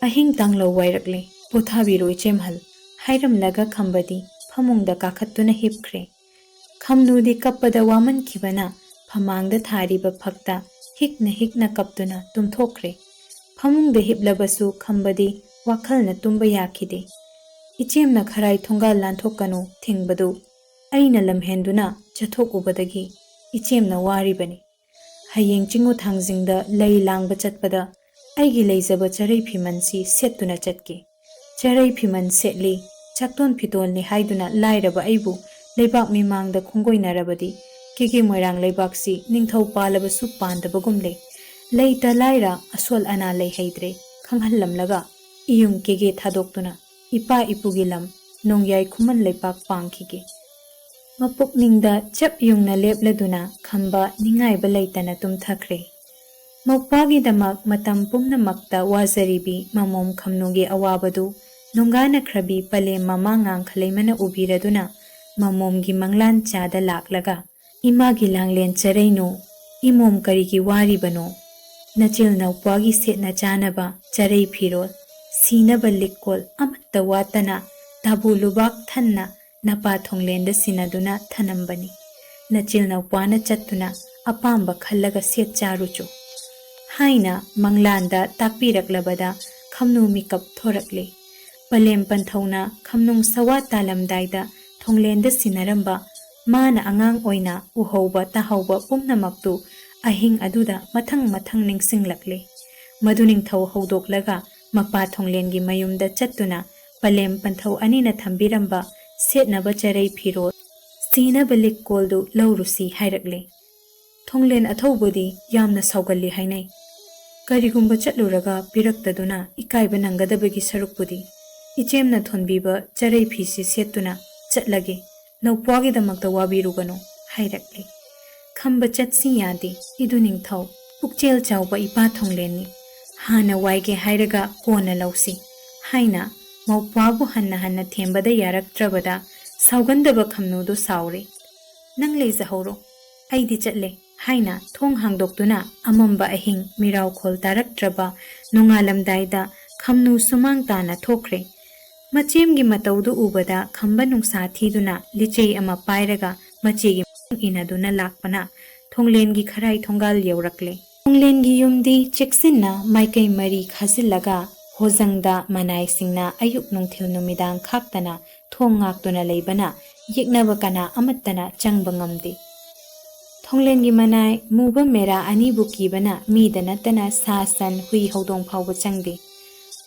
"ꯑꯍꯤꯡ ꯇꯥꯡꯂꯧ ꯋꯥꯏꯔꯛꯂꯦ, ꯄꯣꯊꯥꯕꯤꯔꯣ ꯏꯆꯦꯝꯍꯜ" ꯍꯥꯏꯔꯝꯂꯒ ꯈꯝꯕꯗꯤ ꯐꯃꯨꯡꯗ ꯀꯥꯈꯠꯇꯨꯅ ꯍꯤꯞꯈ꯭ꯔꯦ꯫ ꯈꯝꯅꯨꯗꯤ ꯀꯞꯄꯗ ꯋꯥꯃꯟꯈꯤꯕꯅ ꯐꯃꯥꯡꯗ ꯊꯥꯔꯤꯕ ꯐꯛꯇ ꯍꯤꯛꯅ ꯍꯤꯛꯅ ꯀꯞꯇꯨꯅ ꯇꯨꯝꯊꯣꯛꯈ꯭ꯔꯦ꯫ ꯐꯃꯨꯡꯗ ꯍꯤꯞꯂꯕꯁꯨ ꯈꯝꯕꯗꯤ ꯋꯥꯈꯜꯅ ꯇꯨꯝꯕ ꯌꯥꯈꯤꯗꯦ꯫ "ꯏꯆꯦꯝꯅ ꯈꯔꯥꯏ ꯊꯣꯡꯒꯥꯜ ꯂꯥꯟꯊꯣꯛꯀꯅꯨ ꯊꯤꯡꯕꯗꯨ ꯑꯩꯅ ꯂꯝꯍꯦꯟꯗꯨꯅ ꯆꯠꯊꯣꯛꯎꯕꯗꯒꯤ ꯏꯆꯦꯝꯅ ꯋꯥꯔꯤꯕꯅꯤ꯫ ꯍꯌꯦꯡ ꯆꯤꯡꯉꯨ ꯊꯥꯡꯖꯤꯡꯗ ꯂꯩ ꯂꯥꯡꯕ ꯆꯠꯄꯗ ꯑꯩꯒꯤ ꯂꯩꯖꯕ ꯆꯔꯩ ꯐꯤꯃꯟꯁꯤ ꯁꯦꯠꯇꯨꯅ ꯆꯠꯀꯦ꯫ ꯆꯔꯩ ꯐꯤꯃꯟ ꯁꯦꯠꯂꯤ, ꯆꯥꯛꯇꯣꯟ ꯐꯤꯇꯣꯜꯅꯤ ꯍꯥꯏꯗꯨꯅ ꯂꯥꯏꯔꯕ ꯑꯩꯕꯨ ꯂꯩꯕꯥꯛ ꯃꯤꯃꯥꯡꯗ ꯈꯣꯡꯒꯣꯏꯅꯔꯕꯗꯤ ꯀꯦꯒꯦ ꯃꯣꯏꯔꯥꯡ ꯂꯩꯕꯥꯛꯁꯤ ꯅꯤꯡꯊꯧ ꯄꯥꯜꯂꯕꯁꯨ ꯄꯥꯟꯗꯕꯒꯨꯝꯂꯦ꯫ ꯂꯩꯇ ꯂꯥꯏꯔ ꯑꯁꯣꯜ ꯑꯅꯥ ꯂꯩ ꯍꯩꯗ꯭ꯔꯦ ꯈꯪꯍꯜꯂꯝꯂꯒ ꯏꯌꯨꯝ ꯀꯦꯒꯦ ꯊꯥꯗꯣꯛꯇꯨꯅ ꯏꯄꯥ ꯏꯄꯨꯒꯤ ꯂꯝ ꯅꯣꯡꯌꯥꯏ ꯈꯨꯃꯟ ꯂꯩꯄꯥꯛ ꯄꯥꯡꯈꯤꯒꯦ"꯫ ꯃꯄꯨꯛꯅꯤꯡꯗ ꯆꯞ ꯌꯨꯡꯅ ꯂꯦꯞꯂꯗꯨꯅ ꯈꯝꯕ ꯅꯤꯡꯉꯥꯏꯕ ꯂꯩꯇꯅ ꯇꯨꯝꯊꯈ꯭ꯔꯦ꯫ ꯃꯧꯄ꯭ꯋꯥꯒꯤꯗꯃꯛ ꯃꯇꯝ ꯄꯨꯝꯅꯃꯛꯇ ꯋꯥꯖꯔꯤꯕꯤ ꯃꯃꯣꯝ ꯈꯝꯅꯨꯒꯤ ꯑꯋꯥꯕꯗꯨ ꯅꯣꯡꯒꯥꯅꯈ꯭ꯔꯕꯤ ꯄꯂꯦꯝ ꯃꯃꯥ ꯉꯥꯡꯈꯂꯩꯃꯅ ꯎꯕꯤꯔꯗꯨꯅ ꯃꯃꯣꯝꯒꯤ ꯃꯪꯂꯥꯟ ꯆꯥꯗ ꯂꯥꯛꯂꯒ, "ꯏꯃꯥꯒꯤ ꯂꯥꯡꯂꯦꯟ ꯆꯔꯩꯅꯨ, ꯏꯃꯣꯝ ꯀꯔꯤꯒꯤ ꯋꯥꯔꯤꯕꯅꯣ? ꯅꯆꯤꯜ ꯅꯧꯄ꯭ꯋꯥꯒꯤ ꯁꯦꯠꯅ ꯆꯥꯅꯕ ꯆꯔꯩ ꯐꯤꯔꯣꯜ, ꯁꯤꯅꯕ ꯂꯤꯛꯀꯣꯜ ꯑꯃꯠꯇ ꯋꯥꯠꯇꯅ ꯇꯥꯕꯨ ꯂꯨꯕꯥꯛ ꯊꯟꯅ ꯅꯄꯥ ꯊꯣꯡꯂꯦꯟꯗ ꯁꯤꯟꯅꯗꯨꯅ ꯊꯅꯝꯕꯅꯤ꯫ ꯅꯆꯤꯜ ꯅꯧꯄ꯭ꯋꯥꯅ ꯆꯠꯇꯨꯅ ꯑꯄꯥꯝꯕ ꯈꯜꯂꯒ ꯁꯦꯠ ꯆꯥꯔꯨꯆꯣ" ꯍꯥꯏꯅ ꯃꯪꯂꯥꯟꯗ ꯇꯥꯛꯄꯤꯔꯛꯂꯕꯗ ꯈꯝꯅꯨ ꯃꯤꯀꯞ ꯊꯣꯔꯛꯂꯦ꯫ ꯄꯂꯦꯝ ꯄꯟꯊꯧꯅ ꯈꯝꯅꯨꯡ ꯁꯋꯥ ꯇꯥꯂꯝꯗꯥꯏꯗ ꯊꯣꯡꯂꯦꯟꯗ ꯁꯤꯟꯅꯔꯝꯕ ꯃꯥꯅ ꯑꯉꯥꯡ ꯑꯣꯏꯅ ꯎꯍꯧꯕ ꯇꯥꯍꯧꯕ ꯄꯨꯝꯅꯃꯛꯇꯨ ꯑꯍꯤꯡ ꯑꯗꯨꯗ ꯃꯊꯪ ꯃꯊꯪ ꯅꯤꯡꯁꯤꯡꯂꯛꯂꯦ꯫ ꯃꯗꯨ ꯅꯤꯡꯊꯧ ꯍꯧꯗꯣꯛꯂꯒ ꯃꯄꯥ ꯊꯣꯡꯂꯦꯟꯒꯤ ꯃꯌꯨꯝꯗ ꯆꯠꯇꯨꯅ ꯄꯂꯦꯝ ꯄꯟꯊꯧ ꯑꯅꯤꯅ ꯊꯝꯕꯤꯔꯝꯕ ꯁꯦꯠꯅꯕ ꯆꯔꯩ ꯐꯤꯔꯣꯜ, ꯁꯤꯅꯕ ꯂꯤꯛ ꯀꯣꯜꯗꯨ ꯂꯧꯔꯨꯁꯤ ꯍꯥꯏꯔꯛꯂꯦ꯫ ꯊꯣꯡꯂꯦꯟ ꯑꯊꯧꯕꯗꯤ ꯌꯥꯝꯅ ꯁꯥꯎꯒꯜꯂꯤ ꯍꯥꯏꯅꯩ꯫ ꯀꯔꯤꯒꯨꯝꯕ ꯆꯠꯂꯨꯔꯒ ꯄꯤꯔꯛꯇꯗꯨꯅ ꯏꯀꯥꯏꯕ ꯅꯪꯒꯗꯕꯒꯤ ꯁꯔꯨꯛꯄꯨꯗꯤ ꯏꯆꯦꯝꯅ ꯊꯣꯟꯕꯤꯕ ꯆꯔꯩ ꯐꯤꯁꯤ ꯁꯦꯠꯇꯨꯅ ꯆꯠꯂꯒꯦ, ꯅꯧꯄ꯭ꯋꯥꯒꯤꯗꯃꯛꯇ ꯋꯥꯕꯤꯔꯨꯒꯅꯨ ꯍꯥꯏꯔꯛꯂꯤ꯫ ꯈꯝꯕ ꯆꯠꯁꯤ ꯌꯥꯗꯦ, ꯏꯗꯨ ꯅꯤꯡꯊꯧ, ꯄꯨꯛꯆꯦꯜ ꯆꯥꯎꯕ ꯏꯄꯥ ꯊꯣꯡꯂꯦꯟꯅꯤ꯫ ꯍꯥꯟꯅ ꯋꯥꯏꯒꯦ ꯍꯥꯏꯔꯒ ꯀꯣꯟꯅ ꯂꯧꯁꯤ ꯍꯥꯏꯅ ꯃꯧꯄ꯭ꯋꯥꯕꯨ ꯍꯟꯅ ꯍꯟꯅ ꯊꯦꯝꯕꯗ ꯌꯥꯔꯛꯇ꯭ꯔꯕꯗ ꯁꯥꯎꯒꯟꯗꯕ ꯈꯝꯅꯨꯗꯨ ꯁꯥꯎꯔꯦ꯫ ꯅꯪ ꯂꯩꯖꯍꯧꯔꯣ, ꯑꯩꯗꯤ ꯆꯠꯂꯦ ꯍꯥꯏꯅ ꯊꯣꯡ ꯍꯥꯡꯗꯣꯛꯇꯨꯅ ꯑꯃꯝꯕ ꯑꯍꯤꯡ ꯃꯤꯔꯥꯎꯈꯣꯜ ꯇꯥꯔꯛꯇ꯭ꯔꯕ ꯅꯣꯡꯉꯥꯜꯂꯝꯗꯥꯏꯗ ꯈꯝꯅꯨ ꯁꯨꯃꯥꯡ ꯇꯥꯅ ꯊꯣꯛꯈ꯭ꯔꯦ꯫ ꯃꯆꯦꯝꯒꯤ ꯃꯇꯧꯗꯨ ꯎꯕꯗ ꯈꯝꯕ ꯅꯨꯡꯁꯥ ꯊꯤꯗꯨꯅ ꯂꯤꯆꯩ ꯑꯃ ꯄꯥꯏꯔꯒ ꯃꯆꯦꯒꯤ ꯃꯇꯨꯡ ꯏꯟꯅꯗꯨꯅ ꯂꯥꯛꯄꯅ ꯊꯣꯡꯂꯦꯟꯒꯤ ꯈꯔꯥꯏ ꯊꯣꯡꯒꯥꯜ ꯌꯧꯔꯛꯂꯦ꯫ ꯊꯣꯡꯂꯦꯟꯒꯤ ꯌꯨꯝꯗꯤ ꯆꯦꯛꯁꯤꯟꯅ ꯃꯥꯏꯀꯩ ꯃꯔꯤ ꯈꯥꯖꯤꯜꯂꯒ ꯍꯣꯖꯪꯗ ꯃꯅꯥꯏꯁꯤꯡꯅ ꯑꯌꯨꯛ ꯅꯨꯡꯊꯤꯜ ꯅꯨꯃꯤꯗꯥꯡ ꯈꯥꯛꯇꯅ ꯊꯣꯡ ꯉꯥꯛꯇꯨꯅ ꯂꯩꯕꯅ ꯌꯦꯛꯅꯕ ꯀꯅꯥ ꯑꯃꯠꯇꯅ ꯆꯪꯕ ꯉꯝꯗꯦ꯫ ꯊꯣꯡꯂꯦꯟꯒꯤ ꯃꯅꯥꯏ ꯃꯨꯕ ꯃꯦꯔꯥ ꯑꯅꯤꯕꯨ ꯀꯤꯕꯅ ꯃꯤꯗ ꯅꯠꯇꯅ ꯁꯥ ꯁꯟ ꯍꯨꯏ ꯍꯧꯗꯣꯡ ꯐꯥꯎꯕ ꯆꯪꯗꯦ꯫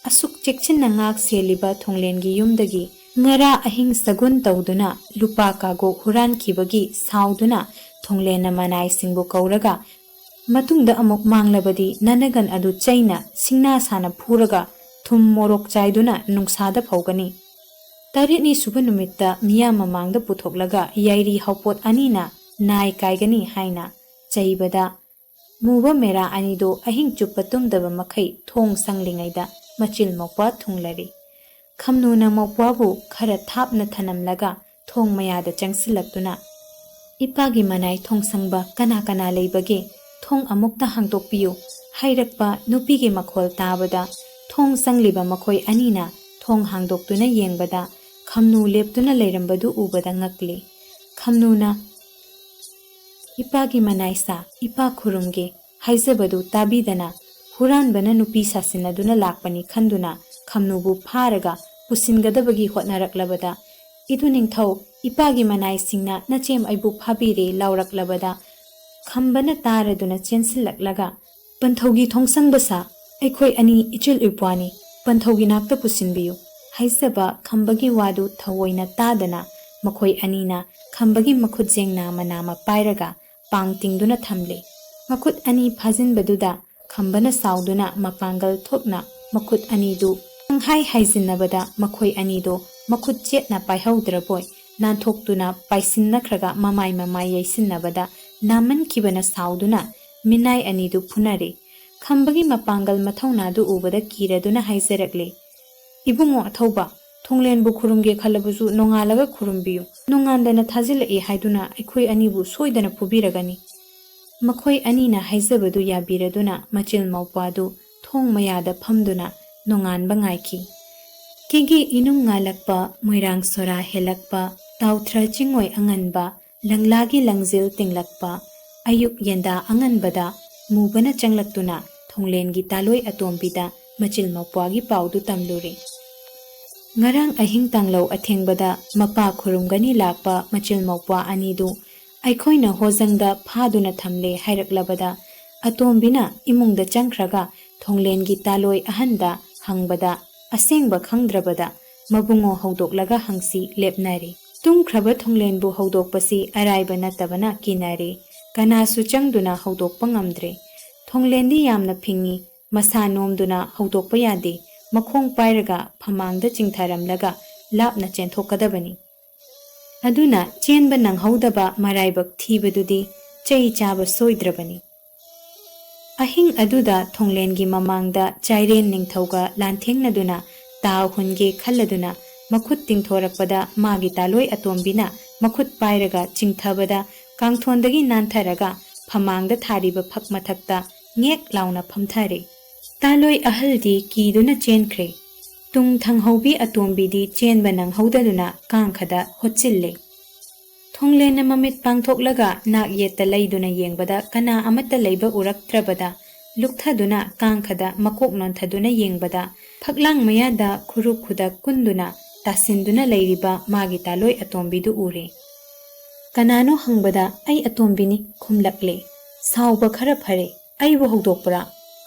ꯑꯁꯨꯛ ꯆꯦꯛꯁꯤꯟꯅ ꯉꯥꯛ ꯁꯦꯜꯂꯤꯕ ꯊꯣꯡꯂꯦꯟꯒꯤ ꯌꯨꯝꯗꯒꯤ ꯉꯔꯥ ꯑꯍꯤꯡ ꯁꯒꯨꯟ ꯇꯧꯗꯨꯅ ꯂꯨꯄꯥ ꯀꯥꯒꯣꯛ ꯍꯨꯔꯥꯟꯈꯤꯕꯒꯤ ꯁꯥꯎꯗꯨꯅ ꯊꯣꯡꯂꯦꯟꯅ ꯃꯅꯥꯏꯁꯤꯡꯕꯨ ꯀꯧꯔꯒ ꯃꯇꯨꯡꯗ ꯑꯃꯨꯛ ꯃꯥꯡꯂꯕꯗꯤ ꯅꯅꯒꯟ ꯑꯗꯨ ꯆꯩꯅ ꯁꯤꯡꯅꯥ ꯁꯥꯅ ꯐꯨꯔꯒ ꯊꯨꯝ ꯃꯣꯔꯣꯛ ꯆꯥꯏꯗꯨꯅ ꯅꯨꯡꯁꯥꯗ ꯐꯧꯒꯅꯤ꯫ ꯇꯔꯦꯠꯅꯤ ꯁꯨꯕ ꯅꯨꯃꯤꯠꯇ ꯃꯤꯌꯥꯝ ꯃꯃꯥꯡꯗ ꯄꯨꯊꯣꯛꯂꯒ ꯌꯥꯏꯔꯤ ꯍꯥꯎꯄꯣꯠ ꯑꯅꯤꯅ ꯅꯥꯏ ꯀꯥꯏꯒꯅꯤ ꯍꯥꯏꯅ ꯆꯩꯕꯗ ꯃꯨꯕ ꯃꯦꯔꯥ ꯑꯅꯤꯗꯨ ꯑꯍꯤꯡ ꯆꯨꯞꯄ ꯇꯨꯝꯗꯕ ꯃꯈꯩ ꯊꯣꯡ ꯁꯪꯂꯤꯉꯩꯗ ꯃꯆꯤꯜ ꯃꯧꯄ꯭ꯋꯥ ꯊꯨꯡꯂꯔꯤ꯫ ꯈꯝꯅꯨꯅ ꯃꯧꯄ꯭ꯋꯥꯕꯨ ꯈꯔ ꯊꯥꯞꯅ ꯊꯅꯝꯂꯒ ꯊꯣꯡ ꯃꯌꯥꯗ ꯆꯪꯁꯤꯜꯂꯛꯇꯨꯅ, "ꯏꯄꯥꯒꯤ ꯃꯅꯥꯏ ꯊꯣꯡ ꯁꯪꯕ ꯀꯅꯥ ꯀꯅꯥ ꯂꯩꯕꯒꯦ? ꯊꯣꯡ ꯑꯃꯨꯛꯇ ꯍꯥꯡꯗꯣꯛꯄꯤꯌꯨ" ꯍꯥꯏꯔꯛꯄ ꯅꯨꯄꯤꯒꯤ ꯃꯈꯣꯜ ꯇꯥꯕꯗ ꯊꯣꯡ ꯆꯪꯂꯤꯕ ꯃꯈꯣꯏ ꯑꯅꯤꯅ ꯊꯣꯡ ꯍꯥꯡꯗꯣꯛꯇꯨꯅ ꯌꯦꯡꯕꯗ ꯈꯝꯅꯨ ꯂꯦꯞꯇꯨꯅ ꯂꯩꯔꯝꯕꯗꯨ ꯎꯕꯗ ꯉꯛꯂꯤ꯫ ꯈꯝꯅꯨꯅ, "ꯏꯄꯥꯒꯤ ꯃꯅꯥꯏꯁꯥ, ꯏꯄꯥ ꯈꯨꯔꯨꯝꯒꯦ" ꯍꯥꯏꯖꯕꯗꯨ ꯇꯥꯕꯤꯗꯅ ꯍꯨꯔꯥꯟꯕꯅ ꯅꯨꯄꯤ ꯁꯥꯁꯤꯟꯅꯗꯨꯅ ꯂꯥꯛꯄꯅꯤ ꯈꯟꯗꯨꯅ ꯈꯝꯅꯨꯕꯨ ꯐꯥꯔꯒ ꯄꯨꯁꯤꯟꯒꯗꯕꯒꯤ ꯍꯣꯠꯅꯔꯛꯂꯕꯗ, "ꯏꯗꯨ ꯅꯤꯡꯊꯧ, ꯏꯄꯥꯒꯤ ꯃꯅꯥꯏꯁꯤꯡꯅ ꯅꯆꯦꯝ ꯑꯩꯕꯨ ꯐꯥꯕꯤꯔꯦ ꯂꯥꯎꯔꯛꯂꯕꯗ, ꯈꯝꯕꯅ ꯇꯥꯔꯗꯨꯅ ꯆꯦꯟꯁꯤꯜꯂꯛꯂꯒ, "ꯄꯟꯊꯧꯒꯤ ꯊꯣꯡꯁꯪꯕ ꯁꯥ, ꯑꯩꯈꯣꯏ ꯑꯅꯤ ꯏꯆꯤꯜ ꯏꯄ꯭ꯋꯥꯅꯤ, ꯄꯟꯊꯧꯒꯤ ꯅꯥꯛꯇ ꯄꯨꯁꯤꯟꯕꯤꯌꯨ" ꯍꯥꯏꯖꯕ ꯈꯝꯕꯒꯤ ꯋꯥꯗꯨ ꯊꯑꯣꯏꯅ ꯇꯥꯗꯅ, ꯃꯈꯣꯏ ꯑꯅꯤꯅ ꯈꯝꯕꯒꯤ ꯃꯈꯨꯠ ꯖꯦꯡꯅꯥ ꯃꯅꯥ ꯑꯃ ꯄꯥꯏꯔꯒ ꯄꯥꯡ ꯇꯤꯡꯗꯨꯅ ꯊꯝꯂꯦ꯫ ꯃꯈꯨꯠ ꯑꯅꯤ ꯐꯥꯖꯤꯟꯕꯗꯨꯗ ꯈꯝꯕꯅ ꯁꯥꯎꯗꯨꯅ ꯃꯄꯥꯡꯒꯜ ꯊꯣꯛꯅ ꯃꯈꯨꯠ ꯑꯅꯤꯗꯨ ꯄꯪꯍꯥꯏ ꯍꯥꯏꯖꯤꯟꯅꯕꯗ, ꯃꯈꯣꯏ ꯑꯅꯤꯗꯨ ꯃꯈꯨꯠ ꯆꯦꯠꯅ ꯄꯥꯏꯍꯧꯗ꯭ꯔꯕꯣꯏ ꯅꯥꯟꯊꯣꯛꯇꯨꯅ ꯄꯥꯏꯁꯤꯟꯅꯈ꯭ꯔꯒ ꯃꯃꯥꯏ ꯃꯃꯥꯏ ꯌꯩꯁꯤꯟꯅꯕꯗ, ꯅꯥꯃꯟꯈꯤꯕꯅ ꯁꯥꯎꯗꯨꯅ ꯃꯤꯅꯥꯏ ꯑꯅꯤꯗꯨ ꯐꯨꯅꯔꯦ꯫ ꯈꯝꯕꯒꯤ ꯃꯄꯥꯡꯒꯜ ꯃꯊꯧꯅꯥꯗꯨ ꯎꯕꯗ ꯀꯤꯔꯗꯨꯅ ꯍꯥꯏꯖꯔꯛꯂꯦ, "ꯏꯕꯨꯡꯉꯣ ꯑꯊꯧꯕ, ꯊꯣꯡꯂꯦꯟꯕꯨ ꯈꯨꯔꯨꯝꯒꯦ ꯈꯜꯂꯕꯁꯨ ꯅꯣꯡꯉꯥꯜꯂꯒ ꯈꯨꯔꯨꯝꯕꯤꯌꯨ꯫ ꯅꯣꯡꯉꯥꯟꯗꯅ ꯊꯥꯖꯤꯜꯂꯛꯏ ꯍꯥꯏꯗꯨꯅ ꯑꯩꯈꯣꯏ ꯑꯅꯤꯕꯨ ꯁꯣꯏꯗꯅ ꯐꯨꯕꯤꯔꯒꯅꯤ"꯫ ꯃꯈꯣꯏ ꯑꯅꯤꯅ ꯍꯥꯏꯖꯕꯗꯨ ꯌꯥꯕꯤꯔꯗꯨꯅ ꯃꯆꯤꯜ ꯃꯧꯄ꯭ꯋꯥꯗꯨ ꯊꯣꯡ ꯃꯌꯥꯗ ꯐꯝꯗꯨꯅ ꯅꯣꯡꯉꯥꯟꯕ ꯉꯥꯏꯈꯤ꯫ ꯀꯦꯒꯦ ꯏꯅꯨꯡ ꯉꯥꯜꯂꯛꯄ, ꯃꯣꯏꯔꯥꯡ ꯁꯣꯔꯥ ꯍꯦꯜꯂꯛꯄ, ꯇꯥꯎꯊ꯭ꯔ ꯆꯤꯡꯉꯣꯏ ꯑꯉꯟꯕ, ꯂꯪꯂꯥꯒꯤ ꯂꯪꯖꯤꯜ ꯇꯤꯡꯂꯛꯄ, ꯑꯌꯨꯛ ꯌꯦꯟꯗꯥ ꯑꯉꯟꯕꯗ ꯃꯨꯕꯅ ꯆꯪꯂꯛꯇꯨꯅ ꯊꯣꯡꯂꯦꯟꯒꯤ ꯇꯥꯂꯣꯏ ꯑꯇꯣꯝꯕꯤꯗ ꯃꯆꯤꯜ ꯃꯧꯄ꯭ꯋꯥꯒꯤ ꯄꯥꯎꯗꯨ ꯇꯝꯂꯨꯔꯦ꯫ ꯉꯔꯥꯡ ꯑꯍꯤꯡ ꯇꯥꯡꯂꯧ ꯑꯊꯦꯡꯕꯗ ꯃꯄꯥ ꯈꯨꯔꯨꯝꯒꯅꯤ ꯂꯥꯛꯄ ꯃꯆꯤꯜ ꯃꯧꯄ꯭ꯋꯥ ꯑꯅꯤꯗꯨ ꯑꯩꯈꯣꯏꯅ ꯍꯣꯖꯪꯗ ꯐꯥꯗꯨꯅ ꯊꯝꯂꯦ ꯍꯥꯏꯔꯛꯂꯕꯗ, ꯑꯇꯣꯝꯕꯤꯅ ꯏꯃꯨꯡꯗ ꯆꯪꯈ꯭ꯔꯒ ꯊꯣꯡꯂꯦꯟꯒꯤ ꯇꯥꯂꯣꯏ ꯑꯍꯟꯗ ꯍꯪꯕꯗ, ꯑꯁꯦꯡꯕ ꯈꯪꯗ꯭ꯔꯕꯗ ꯃꯕꯨꯡꯉꯣ ꯍꯧꯗꯣꯛꯂꯒ ꯍꯪꯁꯤ ꯂꯦꯞꯅꯔꯦ꯫ ꯇꯨꯝꯈ꯭ꯔꯕ ꯊꯣꯡꯂꯦꯟꯕꯨ ꯍꯧꯗꯣꯛꯄꯁꯤ ꯑꯔꯥꯏꯕ ꯅꯠꯇꯕꯅ ꯀꯤꯅꯔꯦ꯫ ꯀꯅꯥꯁꯨ ꯆꯪꯗꯨꯅ ꯍꯧꯗꯣꯛꯄ ꯉꯝꯗ꯭ꯔꯦ꯫ ꯊꯣꯡꯂꯦꯟꯗꯤ ꯌꯥꯝꯅ ꯐꯤꯡꯉꯤ꯫ ꯃꯁꯥ ꯅꯣꯝꯗꯨꯅ ꯍꯧꯗꯣꯛꯄ ꯌꯥꯗꯦ꯫ ꯃꯈꯣꯡ ꯄꯥꯏꯔꯒ ꯐꯃꯥꯡꯗ ꯆꯤꯡꯊꯔꯝꯂꯒ ꯂꯥꯞꯅ ꯆꯦꯟꯊꯣꯛꯀꯗꯕꯅꯤ꯫ ꯑꯗꯨꯅ ꯆꯦꯟꯕ ꯅꯪꯍꯧꯗꯕ ꯃꯔꯥꯏꯕꯛ ꯊꯤꯕꯗꯨꯗꯤ ꯆꯩ ꯆꯥꯕ ꯁꯣꯏꯗ꯭ꯔꯕꯅꯤ꯫ ꯑꯍꯤꯡ ꯑꯗꯨꯗ ꯊꯣꯡꯂꯦꯟꯒꯤ ꯃꯃꯥꯡꯗ ꯆꯥꯏꯔꯦꯟ ꯅꯤꯡꯊꯧꯒ ꯂꯥꯟꯊꯦꯡꯅꯗꯨꯅ ꯇꯥ ꯍꯨꯟꯒꯦ ꯈꯜꯂꯗꯨꯅ ꯃꯈꯨꯠ ꯇꯤꯡꯊꯣꯔꯛꯄꯗ ꯃꯥꯒꯤ ꯇꯥꯂꯣꯏ ꯑꯇꯣꯝꯕꯤꯅ ꯃꯈꯨꯠ ꯄꯥꯏꯔꯒ ꯆꯤꯡꯊꯕꯗ ꯀꯥꯡꯊꯣꯟꯗꯒꯤ ꯅꯥꯟꯊꯔꯒ ꯐꯃꯥꯡꯗ ꯊꯥꯔꯤꯕ ꯐꯛ ꯃꯊꯛꯇ ꯉꯦꯛ ꯂꯥꯎꯅ ꯐꯝꯊꯔꯦ꯫ ꯇꯥꯂꯣꯏ ꯑꯍꯜꯗꯤ ꯀꯤꯗꯨꯅ ꯆꯦꯟꯈ꯭ꯔꯦ꯫ ꯇꯨꯡ ꯊꯪꯍꯧꯕꯤ ꯑꯇꯣꯝꯕꯤꯗꯤ ꯆꯦꯟꯕ ꯅꯪꯍꯧꯗꯗꯨꯅ ꯀꯥꯡꯈꯗ ꯍꯣꯠꯆꯤꯜꯂꯦ꯫ ꯊꯣꯡꯂꯦꯟꯅ ꯃꯃꯤꯠ ꯄꯥꯡꯊꯣꯛꯂꯒ ꯅꯥꯛ ꯌꯦꯠꯇ ꯂꯩꯗꯨꯅ ꯌꯦꯡꯕꯗ ꯀꯅꯥ ꯑꯃꯠꯇ ꯂꯩꯕ ꯎꯔꯛꯇ꯭ꯔꯕꯗ, ꯂꯨꯛꯊꯗꯨꯅ ꯀꯥꯡꯈꯗ ꯃꯀꯣꯛ ꯅꯣꯟꯊꯗꯨꯅ ꯌꯦꯡꯕꯗ, ꯐꯛꯂꯥꯡ ꯃꯌꯥꯗ ꯈꯨꯔꯨ ꯈꯨꯗꯛ ꯀꯨꯟꯗꯨꯅ ꯇꯥꯁꯤꯟꯗꯨꯅ ꯂꯩꯔꯤꯕ ꯃꯥꯒꯤ ꯇꯥꯂꯣꯏ ꯑꯇꯣꯝꯕꯤꯗꯨ ꯎꯔꯦ꯫ "ꯀꯅꯥꯅꯣ?" ꯍꯪꯕꯗ, "ꯑꯩ ꯑꯇꯣꯝꯕꯤꯅꯤ" ꯈꯨꯝꯂꯛꯂꯦ꯫ ꯁꯥꯎꯕ ꯈꯔ ꯐꯔꯦ꯫ "ꯑꯩꯕꯨ ꯍꯧꯗꯣꯛꯄ꯭ꯔꯥ?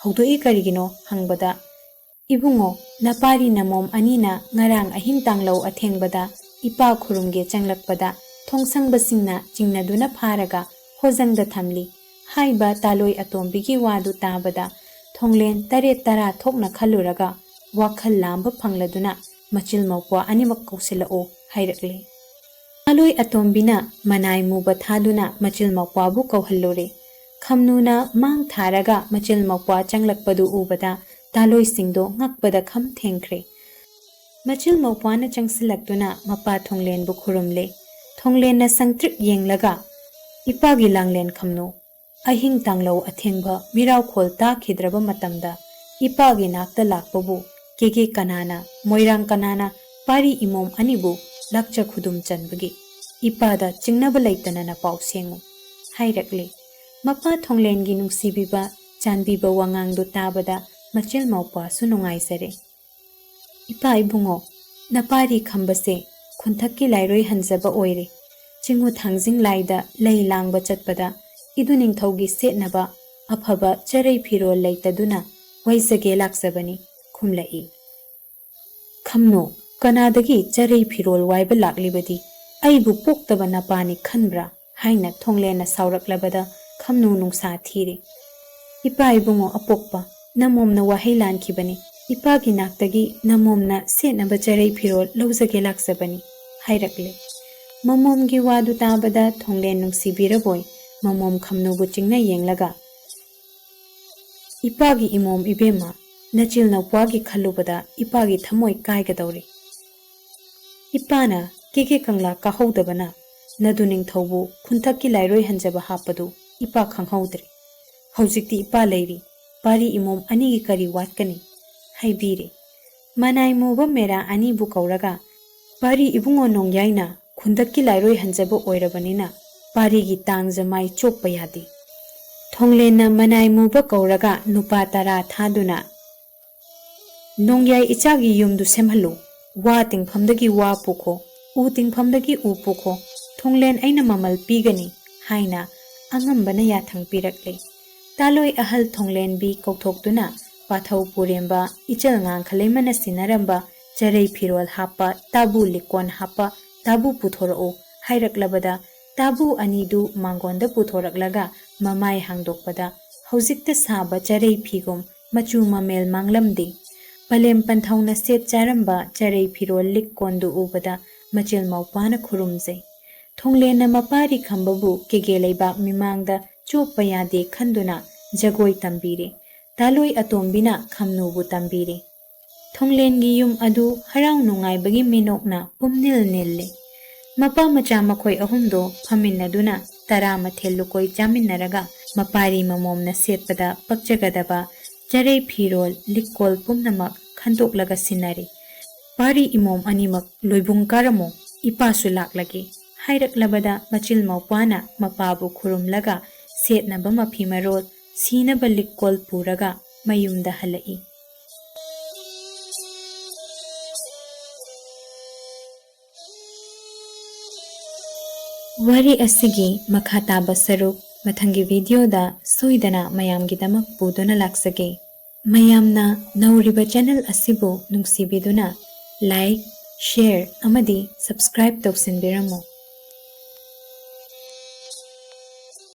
ꯍꯧꯗꯣꯛꯏ ꯀꯔꯤꯒꯤꯅꯣ?" ꯍꯪꯕꯗ, "ꯏꯕꯨꯡꯉꯣ, ꯅꯄꯥꯔꯤ ꯅꯃꯣꯝ ꯑꯅꯤꯅ ꯉꯔꯥꯡ ꯑꯍꯤꯡ ꯇꯥꯡꯂꯧ ꯑꯊꯦꯡꯕꯗ ꯏꯄꯥ ꯈꯨꯔꯨꯝꯒꯦ ꯆꯪꯂꯛꯄꯗ ꯊꯣꯡꯁꯪꯕꯁꯤꯡꯅ ꯆꯤꯡꯅꯗꯨꯅ ꯐꯥꯔꯒ ꯍꯣꯖꯪꯗ ꯊꯝꯂꯤ" ꯍꯥꯏꯕ ꯇꯥꯂꯣꯏ ꯑꯇꯣꯝꯕꯤꯒꯤ ꯋꯥꯗꯨ ꯇꯥꯕꯗ ꯊꯣꯡꯂꯦꯟ ꯇꯔꯦꯠ ꯇꯔꯥ ꯊꯣꯛꯅ ꯈꯜꯂꯨꯔꯒ ꯋꯥꯈꯜ ꯂꯥꯝꯕ ꯐꯪꯂꯗꯨꯅ ꯃꯆꯤꯜ ꯃꯧꯄ꯭ꯋꯥ ꯑꯅꯤꯃꯛ ꯀꯧꯁꯤꯜꯂꯛꯎ ꯍꯥꯏꯔꯛꯂꯦ꯫ ꯇꯥꯂꯣꯏ ꯑꯇꯣꯝꯕꯤꯅ ꯃꯅꯥꯏ ꯃꯨꯕ ꯊꯥꯗꯨꯅ ꯃꯆꯤꯜ ꯃꯧꯄ꯭ꯋꯥꯕꯨ ꯀꯧꯍꯜꯂꯨꯔꯦ꯫ ꯈꯝꯅꯨꯅ ꯃꯥꯡ ꯊꯥꯔꯒ ꯃꯆꯤꯜ ꯃꯧꯄ꯭ꯋꯥ ꯆꯪꯂꯛꯄꯗꯨ ꯎꯕꯗ ꯇꯥꯂꯣꯏꯁꯤꯡꯗꯣ ꯉꯛꯄꯗ ꯈꯝ ꯊꯦꯡꯈ꯭ꯔꯦ꯫ ꯃꯆꯤꯜ ꯃꯧꯄ꯭ꯋꯥꯅ ꯆꯪꯁꯤꯜꯂꯛꯇꯨꯅ ꯃꯄꯥ ꯊꯣꯡꯂꯦꯟꯕꯨ ꯈꯨꯔꯨꯝꯂꯦ꯫ ꯊꯣꯡꯂꯦꯟꯅ ꯁꯪꯇ꯭ꯔꯤꯛ ꯌꯦꯡꯂꯒ, "ꯏꯄꯥꯒꯤ ꯂꯥꯡꯂꯦꯟ ꯈꯝꯅꯨ, ꯑꯍꯤꯡ ꯇꯥꯡꯂꯧ ꯑꯊꯦꯡꯕ ꯃꯤꯔꯥꯎꯈꯣꯜ ꯇꯥꯈꯤꯗ꯭ꯔꯕ ꯃꯇꯝꯗ ꯏꯄꯥꯒꯤ ꯅꯥꯛꯇ ꯂꯥꯛꯄꯕꯨ ꯀꯦꯒꯦ ꯀꯅꯥꯅ, ꯃꯣꯏꯔꯥꯡ ꯀꯅꯥꯅ ꯄꯥꯔꯤ ꯏꯃꯣꯝ ꯑꯅꯤꯕꯨ ꯂꯥꯛꯆ ꯈꯨꯗꯨꯝ ꯆꯟꯕꯒꯦ? ꯏꯄꯥꯗ ꯆꯤꯡꯅꯕ ꯂꯩꯇꯅ ꯅꯄꯥꯎ ꯁꯦꯡꯉꯨ" ꯍꯥꯏꯔꯛꯂꯦ꯫ ꯃꯄꯥ ꯊꯣꯡꯂꯦꯟꯒꯤ ꯅꯨꯡꯁꯤꯕꯤꯕ, ꯆꯥꯟꯕꯤꯕ ꯋꯥꯉꯥꯡꯗꯨ ꯇꯥꯕꯗ ꯃꯆꯤꯜ ꯃꯧꯄ꯭ꯋꯥꯁꯨ ꯅꯨꯡꯉꯥꯏꯖꯔꯦ꯫ "ꯏꯄꯥ ꯏꯕꯨꯡꯉꯣ, ꯅꯄꯥꯔꯤ ꯈꯝꯕꯁꯦ ꯈꯨꯟꯊꯛꯀꯤ ꯂꯥꯏꯔꯣꯏ ꯍꯟꯖꯕ ꯑꯣꯏꯔꯦ꯫ ꯆꯤꯡꯉꯨ ꯊꯥꯡꯖꯤꯡ ꯂꯥꯏꯗ ꯂꯩ ꯂꯥꯡꯕ ꯆꯠꯄꯗ ꯏꯗꯨ ꯅꯤꯡꯊꯧꯒꯤ ꯁꯦꯠꯅꯕ ꯑꯐꯕ ꯆꯔꯩ ꯐꯤꯔꯣꯜ ꯂꯩꯇꯗꯨꯅ ꯋꯥꯏꯖꯒꯦ ꯂꯥꯛꯆꯕꯅꯤ" ꯈꯨꯝꯂꯛꯏ꯫ "ꯈꯝꯅꯨ, ꯀꯅꯥꯗꯒꯤ ꯆꯔꯩ ꯐꯤꯔꯣꯜ ꯋꯥꯏꯕ ꯂꯥꯛꯂꯤꯕꯗꯤ? ꯑꯩꯕꯨ ꯄꯣꯛꯇꯕ ꯅꯄꯥꯅꯤ ꯈꯟꯕ꯭ꯔꯥ?" ꯍꯥꯏꯅ ꯊꯣꯡꯂꯦꯟꯅ ꯁꯥꯎꯔꯛꯂꯕꯗ ꯈꯝꯅꯨ ꯅꯨꯡꯁꯥ ꯊꯤꯔꯦ꯫ "ꯏꯄꯥ ꯏꯕꯨꯡꯉꯣ ꯑꯄꯣꯛꯄ, ꯅꯃꯣꯝꯅ ꯋꯥꯍꯩ ꯂꯥꯟꯈꯤꯕꯅꯤ꯫ ꯏꯄꯥꯒꯤ ꯅꯥꯛꯇꯒꯤ ꯅꯃꯣꯝꯅ ꯁꯦꯠꯅꯕ ꯆꯔꯩ ꯐꯤꯔꯣꯜ ꯂꯧꯖꯒꯦ ꯂꯥꯛꯆꯕꯅꯤ" ꯍꯥꯏꯔꯛꯂꯦ꯫ ꯃꯃꯣꯝꯒꯤ ꯋꯥꯗꯨ ꯇꯥꯕꯗ ꯊꯣꯡꯂꯦꯟ ꯅꯨꯡꯁꯤꯕꯤꯔꯕꯣꯏ ꯃꯃꯣꯝ ꯈꯝꯅꯨꯕꯨ ꯆꯤꯡꯅ ꯌꯦꯡꯂꯒ, "ꯏꯄꯥꯒꯤ ꯏꯃꯣꯝ ꯏꯕꯦꯝꯃ, ꯅꯆꯤꯜ ꯅꯧꯄ꯭ꯋꯥꯒꯤ ꯈꯜꯂꯨꯕꯗ ꯏꯄꯥꯒꯤ ꯊꯃꯣꯏ ꯀꯥꯏꯒꯗꯧꯔꯦ꯫ ꯏꯄꯥꯅ ꯀꯦꯀꯦ ꯀꯪꯂꯥ ꯀꯥꯍꯧꯗꯕꯅ ꯅꯗꯨ ꯅꯤꯡꯊꯧꯕꯨ ꯈꯨꯟꯊꯛꯀꯤ ꯂꯥꯏꯔꯣꯏ ꯍꯟꯖꯕ ꯍꯥꯞꯄꯗꯨ ꯏꯄꯥ ꯈꯪꯍꯧꯗ꯭ꯔꯦ꯫ ꯍꯧꯖꯤꯛꯇꯤ ꯏꯄꯥ ꯂꯩꯔꯤ, ꯄꯥꯔꯤ ꯏꯃꯣꯝ ꯑꯅꯤꯒꯤ ꯀꯔꯤ ꯋꯥꯠꯀꯅꯤ?" ꯍꯥꯏꯕꯤꯔꯦ꯫ ꯃꯅꯥꯏ ꯃꯨꯕ ꯃꯦꯔꯥ ꯑꯅꯤꯕꯨ ꯀꯧꯔꯒ, "ꯄꯥꯔꯤ ꯏꯕꯨꯡꯉꯣ ꯅꯣꯡꯌꯥꯏꯅ ꯈꯨꯟꯗꯛꯀꯤ ꯂꯥꯏꯔꯣꯏ ꯍꯟꯖꯕ ꯑꯣꯏꯔꯕꯅꯤꯅ ꯄꯥꯔꯤꯒꯤ ꯇꯥꯡ ꯖꯃꯥꯏ ꯆꯣꯞꯄ ꯌꯥꯗꯦ꯫ ꯊꯣꯡꯂꯦꯟꯅ ꯃꯅꯥꯏ ꯃꯨꯕ ꯀꯧꯔꯒ ꯅꯨꯄꯥ ꯇꯔꯥ ꯊꯥꯗꯨꯅ ꯅꯣꯡꯌꯥꯏ ꯏꯆꯥꯒꯤ ꯌꯨꯝꯗꯨ ꯁꯦꯝꯍꯜꯂꯨ, "ꯋꯥ ꯇꯤꯡꯐꯝꯗꯒꯤ ꯋꯥ ꯄꯨꯈꯣ, ꯎ ꯇꯤꯡꯐꯝꯗꯒꯤ ꯎ ꯄꯨꯈꯣ, ꯊꯣꯡꯂꯦꯟ ꯑꯩꯅ ꯃꯃꯜ ꯄꯤꯒꯅꯤ" ꯍꯥꯏꯅ ꯑꯉꯝꯕꯅ ꯌꯥꯊꯪ ꯄꯤꯔꯛꯂꯦ꯫ ꯇꯥꯂꯣꯏ ꯑꯍꯜ ꯊꯣꯡꯂꯦꯟꯕꯤ ꯀꯧꯊꯣꯛꯇꯨꯅ ꯄꯥꯊꯧ ꯄꯨꯔꯦꯝꯕ ꯏꯆꯜ ꯉꯥꯡꯈꯂꯩꯃꯅ ꯁꯤꯟꯅꯔꯝꯕ ꯆꯔꯩ ꯐꯤꯔꯣꯜ ꯍꯥꯞꯄ ꯇꯥꯕꯨ, ꯂꯤꯛꯀꯣꯟ ꯍꯥꯞꯄ ꯇꯥꯕꯨ ꯄꯨꯊꯣꯔꯛꯎ ꯍꯥꯏꯔꯛꯂꯕꯗ, ꯇꯥꯕꯨ ꯑꯅꯤꯗꯨ ꯃꯥꯡꯒꯣꯟꯗ ꯄꯨꯊꯣꯔꯛꯂꯒ ꯃꯃꯥꯏ ꯍꯥꯡꯗꯣꯛꯄꯗ ꯍꯧꯖꯤꯛꯇ ꯁꯥꯕ ꯆꯔꯩ ꯐꯤꯒꯨꯝ ꯃꯆꯨ ꯃꯃꯦꯜ ꯃꯥꯡꯂꯝꯗꯦ꯫ ꯄꯂꯦꯝ ꯄꯟꯊꯧꯅ ꯁꯦꯠ ꯆꯥꯔꯝꯕ ꯆꯔꯩ ꯐꯤꯔꯣꯜ ꯂꯤꯛ ꯀꯣꯟꯗꯨ ꯎꯕꯗ ꯃꯆꯤꯜ ꯃꯧꯄ꯭ꯋꯥꯅ ꯈꯨꯔꯨꯝꯖꯩ꯫ ꯊꯣꯡꯂꯦꯟꯅ ꯃꯄꯥꯔꯤ ꯈꯝꯕꯕꯨ ꯀꯦꯒꯦ ꯂꯩꯕꯥꯛ ꯃꯤꯃꯥꯡꯗ ꯆꯣꯞꯄ ꯌꯥꯗꯦ ꯈꯟꯗꯨꯅ ꯖꯒꯣꯏ ꯇꯝꯕꯤꯔꯦ꯫ ꯇꯥꯂꯣꯏ ꯑꯇꯣꯝꯕꯤꯅ ꯈꯝꯅꯨꯕꯨ ꯇꯝꯕꯤꯔꯦ꯫ ꯊꯣꯡꯂꯦꯟꯒꯤ ꯌꯨꯝ ꯑꯗꯨ ꯍꯔꯥꯎ ꯅꯨꯡꯉꯥꯏꯕꯒꯤ ꯃꯤꯅꯣꯛꯅ ꯄꯨꯝꯅꯤꯜ ꯅꯤꯜꯂꯦ꯫ ꯃꯄꯥ ꯃꯆꯥ ꯃꯈꯣꯏ ꯑꯍꯨꯝꯗꯣ ꯐꯝꯃꯤꯟꯅꯗꯨꯅ ꯇꯔꯥ ꯃꯊꯦꯜ ꯂꯨꯀꯣꯏ ꯆꯥꯃꯤꯟꯅꯔꯒ ꯃꯄꯥꯔꯤ ꯃꯃꯣꯝꯅ ꯁꯦꯠꯄꯗ ꯄꯛꯆꯒꯗꯕ ꯆꯔꯩ ꯐꯤꯔꯣꯜ ꯂꯤꯛꯀꯣꯜ ꯄꯨꯝꯅꯃꯛ ꯈꯟꯗꯣꯛꯂꯒ ꯁꯤꯟꯅꯔꯦ꯫ "ꯄꯥꯔꯤ ꯏꯃꯣꯝ ꯑꯅꯤꯃꯛ ꯂꯣꯏꯕꯨꯡ ꯀꯥꯔꯝꯃꯣ, ꯏꯄꯥꯁꯨ ꯂꯥꯛꯂꯒꯦ" ꯍꯥꯏꯔꯛꯂꯕꯗ ꯃꯆꯤꯜ ꯃꯧꯄ꯭ꯋꯥꯅ ꯃꯄꯥꯕꯨ ꯈꯨꯔꯨꯝꯂꯒ ꯁꯦꯠꯅꯕ ꯃꯐꯤ ꯃꯔꯣꯜ, ꯁꯤꯅꯕ ꯂꯤꯛꯀꯣꯜ ꯄꯨꯔꯒ ꯃꯌꯨꯝꯗ ꯍꯜꯂꯛꯏ꯫ ꯋꯥꯔꯤ ꯑꯁꯤꯒꯤ ꯃꯈꯥ ꯇꯥꯕ ꯁꯔꯨꯛ ꯃꯊꯪꯒꯤ ꯚꯤꯗꯤꯑꯣꯗ ꯁꯣꯏꯗꯅ ꯃꯌꯥꯝꯒꯤꯗꯃꯛ ꯄꯨꯗꯨꯅ ꯂꯥꯛꯆꯒꯦ꯫ ꯃꯌꯥꯝꯅ ꯅꯧꯔꯤꯕ ꯆꯦꯅꯦꯜ ꯑꯁꯤꯕꯨ ꯅꯨꯡꯁꯤꯕꯤꯗꯨꯅ ꯂꯥꯏꯛ, ꯁꯦꯌꯔ ꯑꯃꯗꯤ ꯁꯕꯁꯀ꯭ꯔꯥꯏꯕ ꯇꯧꯁꯤꯟꯕꯤꯔꯝꯃꯨ꯫